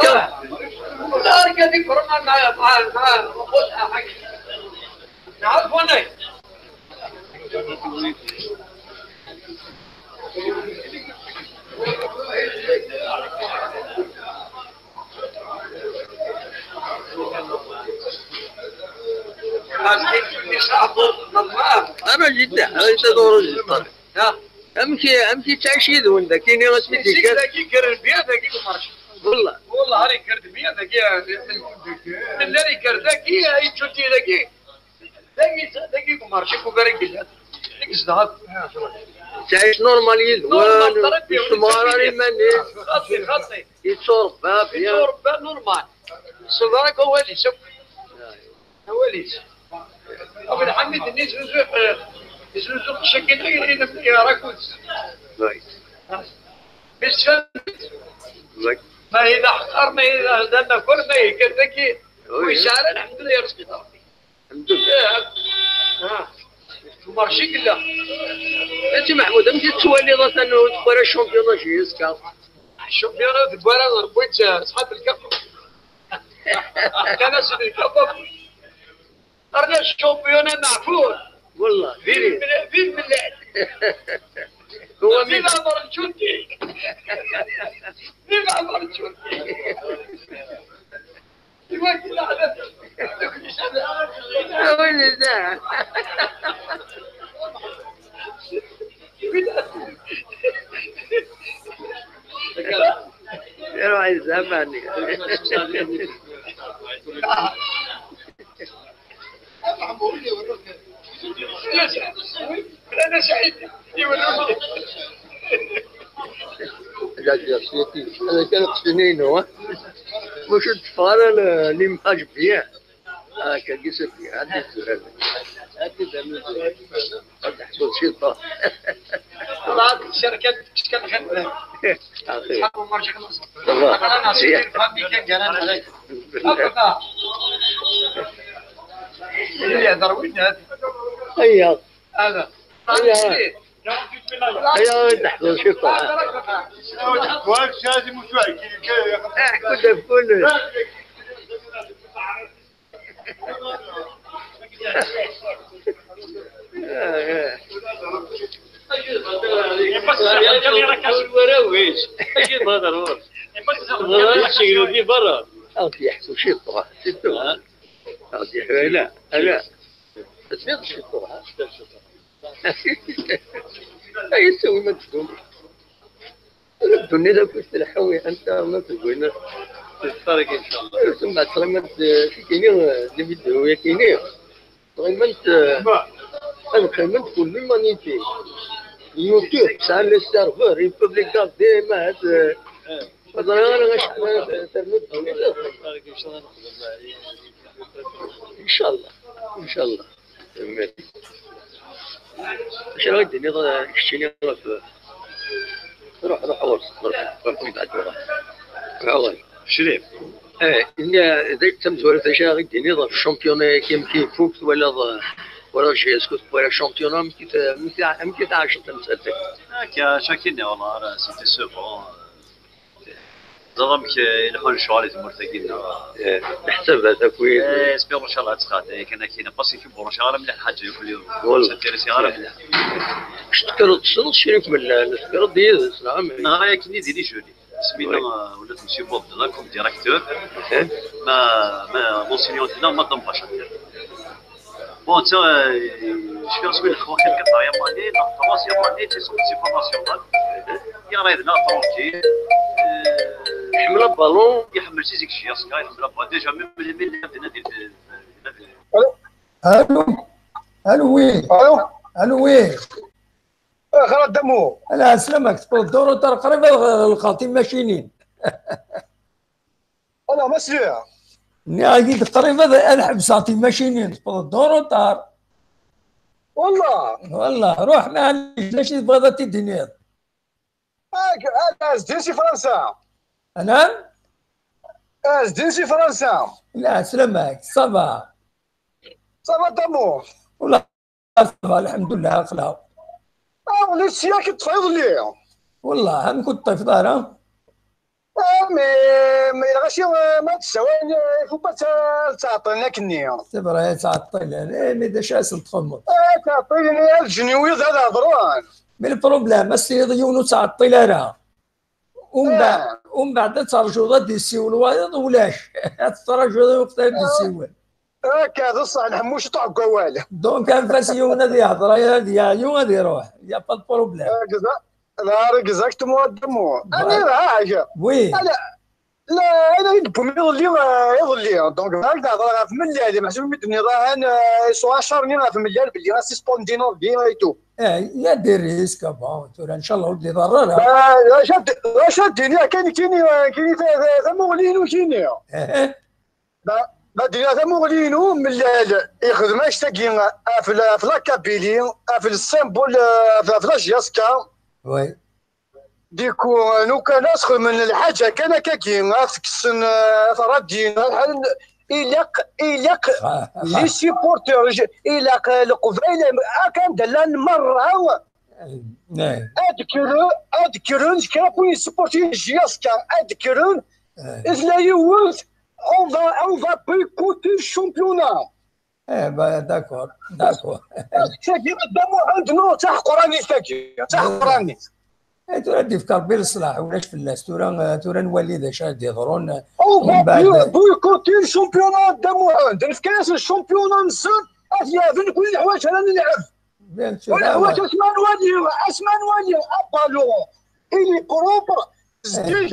akka? أنا جيت، أنا جيت أورنجستان. Amek, amek yettɛic yid-wen dagi-nni asmi d-yekker? Dagi kkren bya, dagi deg umarci. Wallah. Wallah, har yekker-d bya, dagi, melmi ara yekker dagi, yettut-iyi dagi. Dagi, dagi deg umarci, kubar i yellan. Deg zedɣen. Yettɛic normal yid-wen, ur yessemɣar ara iman-is. Xaṭi, xaṭi. Yetturebba bya. Yetturebba normal. Ṣṣber akk awal-is akk. Awal-is. Abu Lḥamid-nni yeznuzu, eh, yeznuzu qecc-agi, yesɛa akud. Yesfhem. Ma yella ḥqar, ma yella d amakar, ma yekker dagi. Ur yesɛi ara, lḥemdullah, yerẓ-it Ṛebbi. Lḥemdullah. Eh, ah. Marci yella. A Si Meḥmud, amek i tettwaliḍ atan ur tewwi ara championnat jusqu'à? Championnat deg wara, wwin-tt, eh, ṣḥab lkafu. Kan-asen lkafu. Rna championnat meɛfur. Wallah, diri. Vive le-, vive le-, هو vive Amar Tchouti. Vive Amar Tchouti. Iwakken aɛlaf. Win yezha. Iruḥ yezha, mani. Ana Saɛid, iwala. Hada kan qesdini-inu, ha? Muc ur d-teffeɣ ara l-, l'image bien. Ah, kagi c'est bien. Hadi zuhal. Hadi zuhal. Hadi ḥsut ciṭṭa. Ṭlɛet tcerkat, tcerkat xedmen. Axi. Ḥabu marci xlaṣ. Wallah. Aql-aneɣ s lfamilya gar-aneɣ. Aql-aneɣ. Yehder winna. Ayya. Hada. Ayya. Ayya, ad ḥsut ciṭṭa. Kul da kul. Aɣ-d-yeḥku ciṭṭuḥ, c'est tout. Aɣ-d-yeḥku, ala, ala. Tesliḍ ciṭṭuḥ, ha? Ay, ttawim ad d-ddum. Ddunit akk tleḥḥu, anta ma tewwin. Ur tumbeɛd tɣimant, eh, tikini, eh, di vidéo-yakini. Tɣimant, eh, ad qqiment pour l'humanité. YouTube, sɛan les serveurs, ils peuvent les garder, ma had, eh, Ẓriɣ ara acḥal ara ternu ddunit. Incallah, incallah. Acu ara yi-d-tiniḍ, eh, keččini ɣef... Ruḥ, ruḥ ɣur-s, ruḥ, ruḥ, ruḥ, ruḥ, ruḥ. Ruḥ ɣur-s. Crif. Eh, d tamezwarut acu ara yi-d-tiniḍ ɣef championnat-agi, amek i ifuk, twalaḍ, eh, twalaḍ J S K twala championnat, amek i t-, amek i t-, amek i tɛaceḍ tamsalt-agi? Akka, acu akka i nniɣ, والله, ara, c'était sûr, bon. Teẓriḍ amek, eh, i leḥḥun lecɣal i tmurt-agi-nneɣ? Eh, leḥsabat akk i... Eh, espérons, inchallah, ad tqeɛɛed, eh, kan akkin, parce que bon, lecɣal ara mliḥ lḥaǧa, yakk اليوم. Ur s'intéresse ara mliḥ. Tekkreḍ tessneḍ Crif Mellal, tekkreḍ yid-s, neɣ amek? Neɣra yakkenni di les jeunes. Isem-inu, eh, ula d monsieur Bob, d la comme directeur. Eh? Ma, ma, l'enseignant-nneɣ, Madame Bacha. Bon, netta, eh, cfiɣ swi lexwa kan quatrième année, neɣ troisième année, c'est son petit formateur. Yeɣra yid-neɣ tranquille. Eh, iḥemmel aballon. Iḥemmel si zik ccyaṣ, iḥemmel aballon. Déjà, même les mille, di nadi, di nadi. Allô? Allô, oui. Allô? Allô, oui. Axir a Dda Muḥ. Ala, ɛeslama-k, tewweḍ-d uruṭar qrib ad ɣ-, ɣelqeɣ timacinin. Ala, ma sliɣ. Nniɣ-ak-id qrib ad, ad ḥebseɣ timacinin, tewweḍ-d uruṭar. Wallah. Wallah, ruḥ, maɛlic, d acu i tebɣiḍ ad t-id-tiniḍ? Ak, ak, a Zdin si Fransa. Anam? A Zdin si Fransa. La, ɛeslama-k, ça va. Ça va, Dda Muḥ. Wallah, ça va, lḥemdullah, aql-aɣ. Ah, ula d sya-k ṭṭfeɣ iḍelli. Wallah, amek ur teṭṭifeḍ ara? Ah, mais, mais lɣaci, euh, ma tessawal, euh, il faut pas tt-, ttɛeṭṭilen akkenni. C'est vrai, ttɛeṭṭilen. Eh, mais d acu ara sen-txedmeḍ? Ah, ttɛeṭṭilen, eh, ad ǧǧen wiyaḍ ad hedṛen. Mais le problème, ad s-tiniḍ i yiwen ur ttɛeṭṭil ara. Umbeɛd, ah, umbeɛd ad terǧuḍ ad d-yessiwel wayeḍ, ulac. Ad tetraǧuḍ i weqt ad d-yessiwel. Akka, d ṣṣeḥ, nḥemmu ciṭuḥ deg wawal. Donc, anef-as yiwen ad ihder, ad yeɛyu, ad iruḥ. Y a pas de problème. Exact-, la, exactement, Dda Muḥ. Voilà. Ani, ha, ha. Oui. Ala, la, ala, i d-wwim iḍelli, eh, iḍelli. Donc, bɣiɣ ad d-hedreɣ ɣef Mellal, meḥsub mi d-tenniḍ ahan, eh, isuɣ acar-nni ɣef Mellal, belli ad suspendineḍ din et tout. Eh, il y a des risques, bon, tura, inchallah, ur d-iḍerr ara. Ah, d acu ad, d acu ad d-iniɣ, kan, kini, kini, ta-, ta-, tamuɣli-inu, kini. Eh. Ma, ma d-iniɣ tamuɣli-inu, Mellal ixdem annect-agi ɣef la, ɣef la Kabylie, ɣef le symbole, ɣef, ɣef la J S K. Oui. Du coup, lukan ad xedmen lḥaǧa kan akkagi, ad t-kksen, ad t-radin, ad ḥalen, ilaq, ilaq, ah, les supporters, ilaq, eh, Leqbayel, akken d llan merra, eh, ad kkren, ad kkren kra n win yessupportin J S K, ad kkren, eh, tella yiwet, on va, on va boycotter le championnat. Eh, bah, d'accord, d'accord. Parce que tagi, Dda Muḥend, non, d taḥeqranit tagi, d taḥeqranit. Eh, tura ad d-yefk Rebbi leṣlaḥ, ulac fell-as. Tura, eh, tura nwali d acu ara d-yeḍrun, eh, on va boycotter le championnat, Dda Muḥend. Nefka-yasen championnat-nsen, ad t-yeɛben kul leḥwayeǧ ara nelɛeb. Bien sûr, ah, ouais. Asma nwali, asma nwali, aballon, il est propre, zeddig.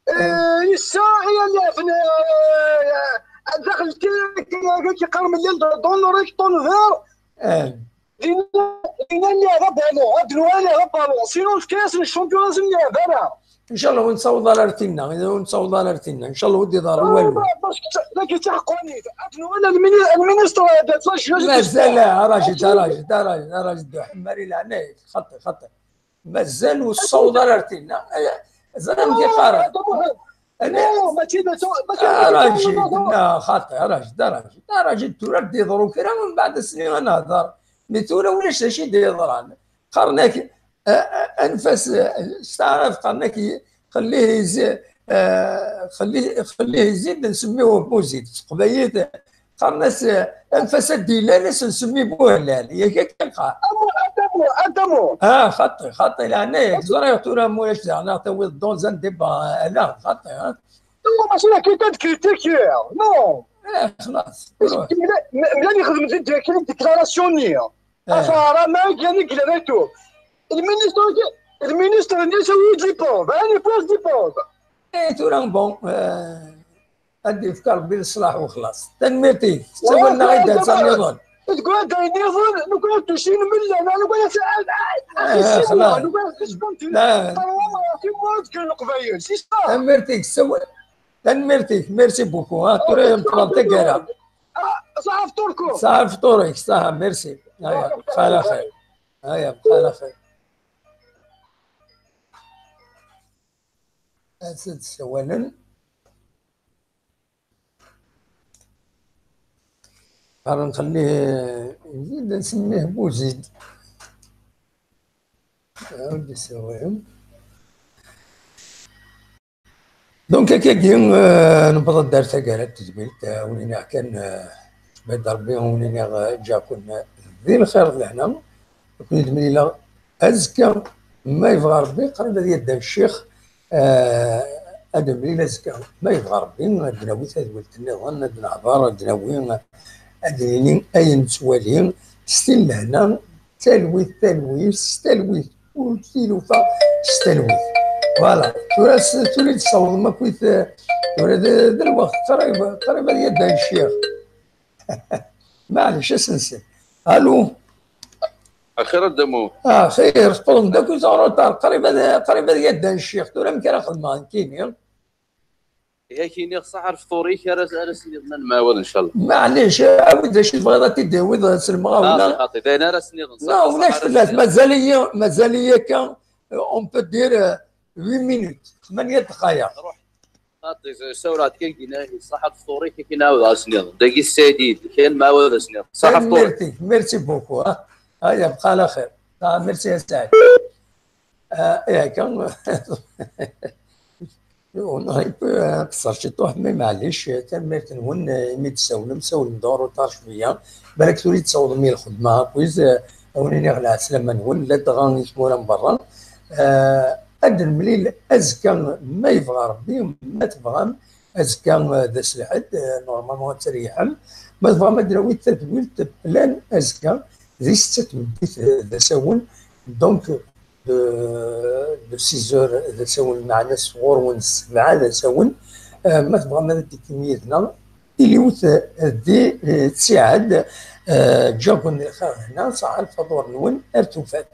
Eh, yessa i ad leɛben, eh, daxel n tirk, eh, kiqqar Mellal dans le rectangle vert. Eh. Dinna, dinna nleɛb aballon, ad nwali nleɛb aballon. Sinon, nefka-yasen championnat-nsen, ad ur nleɛb ara. Inchallah, ur nettaweḍ ara ar tinna, ur nettaweḍ ara ar tinna. Inchallah, ur d-iḍerru walu. Ah, parce que dagi d taḥeqranit. Ad nwali lmini-, lministre de la jeunesse. Mazal, ah, Rajid, Rajid, Rajid, Rajid, Rajid, Ḥemmari, leɛnaya-k, xaṭi, xaṭi. Mazal ur tessaweḍ ara ar tinna. Ẓriɣ amek i qqaren. Mačči d acu, mačči d acu. Rajid, xaṭi, Rajid, Rajid, Rajid, tura d-iḍru kra, mbeɛd ass-nni ad nehder. Mi tura ulac d acu i d-yeḍran. Qqaren-ak, eh, eh, anef-as, eh, s taɛrabt qqaren-ak, خليه يزيد، eh, خليه، خليه يزيد نسميه موزيد. S teqbaylit, qqaren-as, eh, anef-as ad d-ilal, ad s-nsemmi Buhlal. Yak akken qqar. Adamu, Adamu, Adamu. Ah, xaṭi, xaṭi, leɛnaya-k, ẓriɣ tura mulac daɣen ad tawiḍ dans un débat, ala, xaṭi, ha? Non, mačči d akken ad kritikiɣ, non. Eh, xlaṣ, ruḥ. Mla-, mla-, mlal yexdem di, di, di déclaration-nni. Eh. Afaɣra ma i yella et tout. Lministr-agi, lministr-nni ad yawi dipond, ɛni yewwi-as dipond? Eh, tura, bon, eh, ad d-yefk Rebbi leṣlaḥ u xlaṣ. Tanemmirt-ik. Ttawalen-aɣ-id ar ass nniḍen. Deg wadda nniḍen, nukan ad tusin mella, nukan ad, eh, xlaṣ. Nukan ad, Timur d kan Leqbayel, c'est ça. Tanemmirt-ik, sawal. Tanemmirt-ik, merci beaucoup, ha. Tura yemṭel taggara. Ah, ṣaḥa fṭur-kum. Ṣaḥa fṭur-ik, ṣaḥa, merci. Aya, bqa ɛla xir. Aya, bqa ɛla xir. Ad d-sawalen. Ara nxelli Buzid, ad nsemmiḥ Buzid. Ad d-isawalen. Donc, akkagi, euh, newweḍ-d ar taggara n tedwilt, euh, wen-iniɣ kan, euh, ma d Ṛebbi, wen-iniɣ, euh, ǧǧiɣ-ken, euh, di lxir d lehna. Ad ken-id-mlileɣ azekka, ma yebɣa Ṛebbi, qrib ad yadda ccix, euh, ad nemlil azekka, ma yebɣa Ṛebbi, ad d-nawi tadwilt nniḍen, ad nehḍer, ad d-nawi, ad d-nini ayen nettwali, s tin lehna, talwit, talwit, s talwit, ur d tilufa, s talwit. Voilà, tura s-, tura i d-tessawḍem akkit, tura d, d lweqt qrib, qrib ad yadda ccix. Maɛlic, ad s-nsel. Allô? Axir a Dda Mumut. Ah, xir, tewwḍem-d akkit en retard, qrib ad, qrib ad yadda ccix, tura amek ara xedmeɣ nekkini? Yak iniɣ ṣaḥ ar fṭur-ik ara, ara s-nniḍen ad nemɛawad, ncallah. Maɛlic, awi-d d acu tebɣiḍ ad t-id-tawiḍ s lemɣawla. Ah, xaṭi, d ayen ara s-nniḍen, ṣaḥ, ur ulac fell-as, mazal-iyi, mazal-iyi akka, on peut dire, euh, huit minutes, ثمانية دقائق. Ruḥ. Xaṭi, sawreɣ-d kan gina, ṣaḥ ar fṭur-ik, akken ɛawdeɣ ad s-nniḍen. Dagi ssayd-iyi-d, kan mɛawad ad s-nniḍen. Ṣaḥ ar fṭur-ik. Tanemmirt-ik, merci beaucoup, ha. Aya, bqa ɛla xir. Ah, merci a Saɛid. Ah, eh, akka. On aurait pu, euh, qeṣṣer ciṭuḥ, mais maɛlic, tanemmirt-nwen, euh, imi d-tsawlem, sawlem-d en retard cwiya. Balak tura i d-tsawḍem i lxedma, akkit, euh, a wen-iniɣ lɛeslama-nwen, ladɣa i tmura n berra. Euh, ad nemlil azekka, ma yebɣa Ṛebbi, ma tebɣam, azekka, euh, d ass lḥedd, euh, normalement ad teryiḥem. Ma tebɣam ad d-nawi tadwilt plan azekka, di ssetta n tmeddit, euh, d asawen. Donc, de, de six heures d asawen, meɛna sɣur-wen ssebɛa d asawen. Euh, ma tebɣam ad d-tekkim yid-neɣ, iliwet, euh, di, euh, ttiɛad, euh, ǧǧiɣ-ken di lxir hna, ṣaḥa lfaḍur-nwen, ar tufat.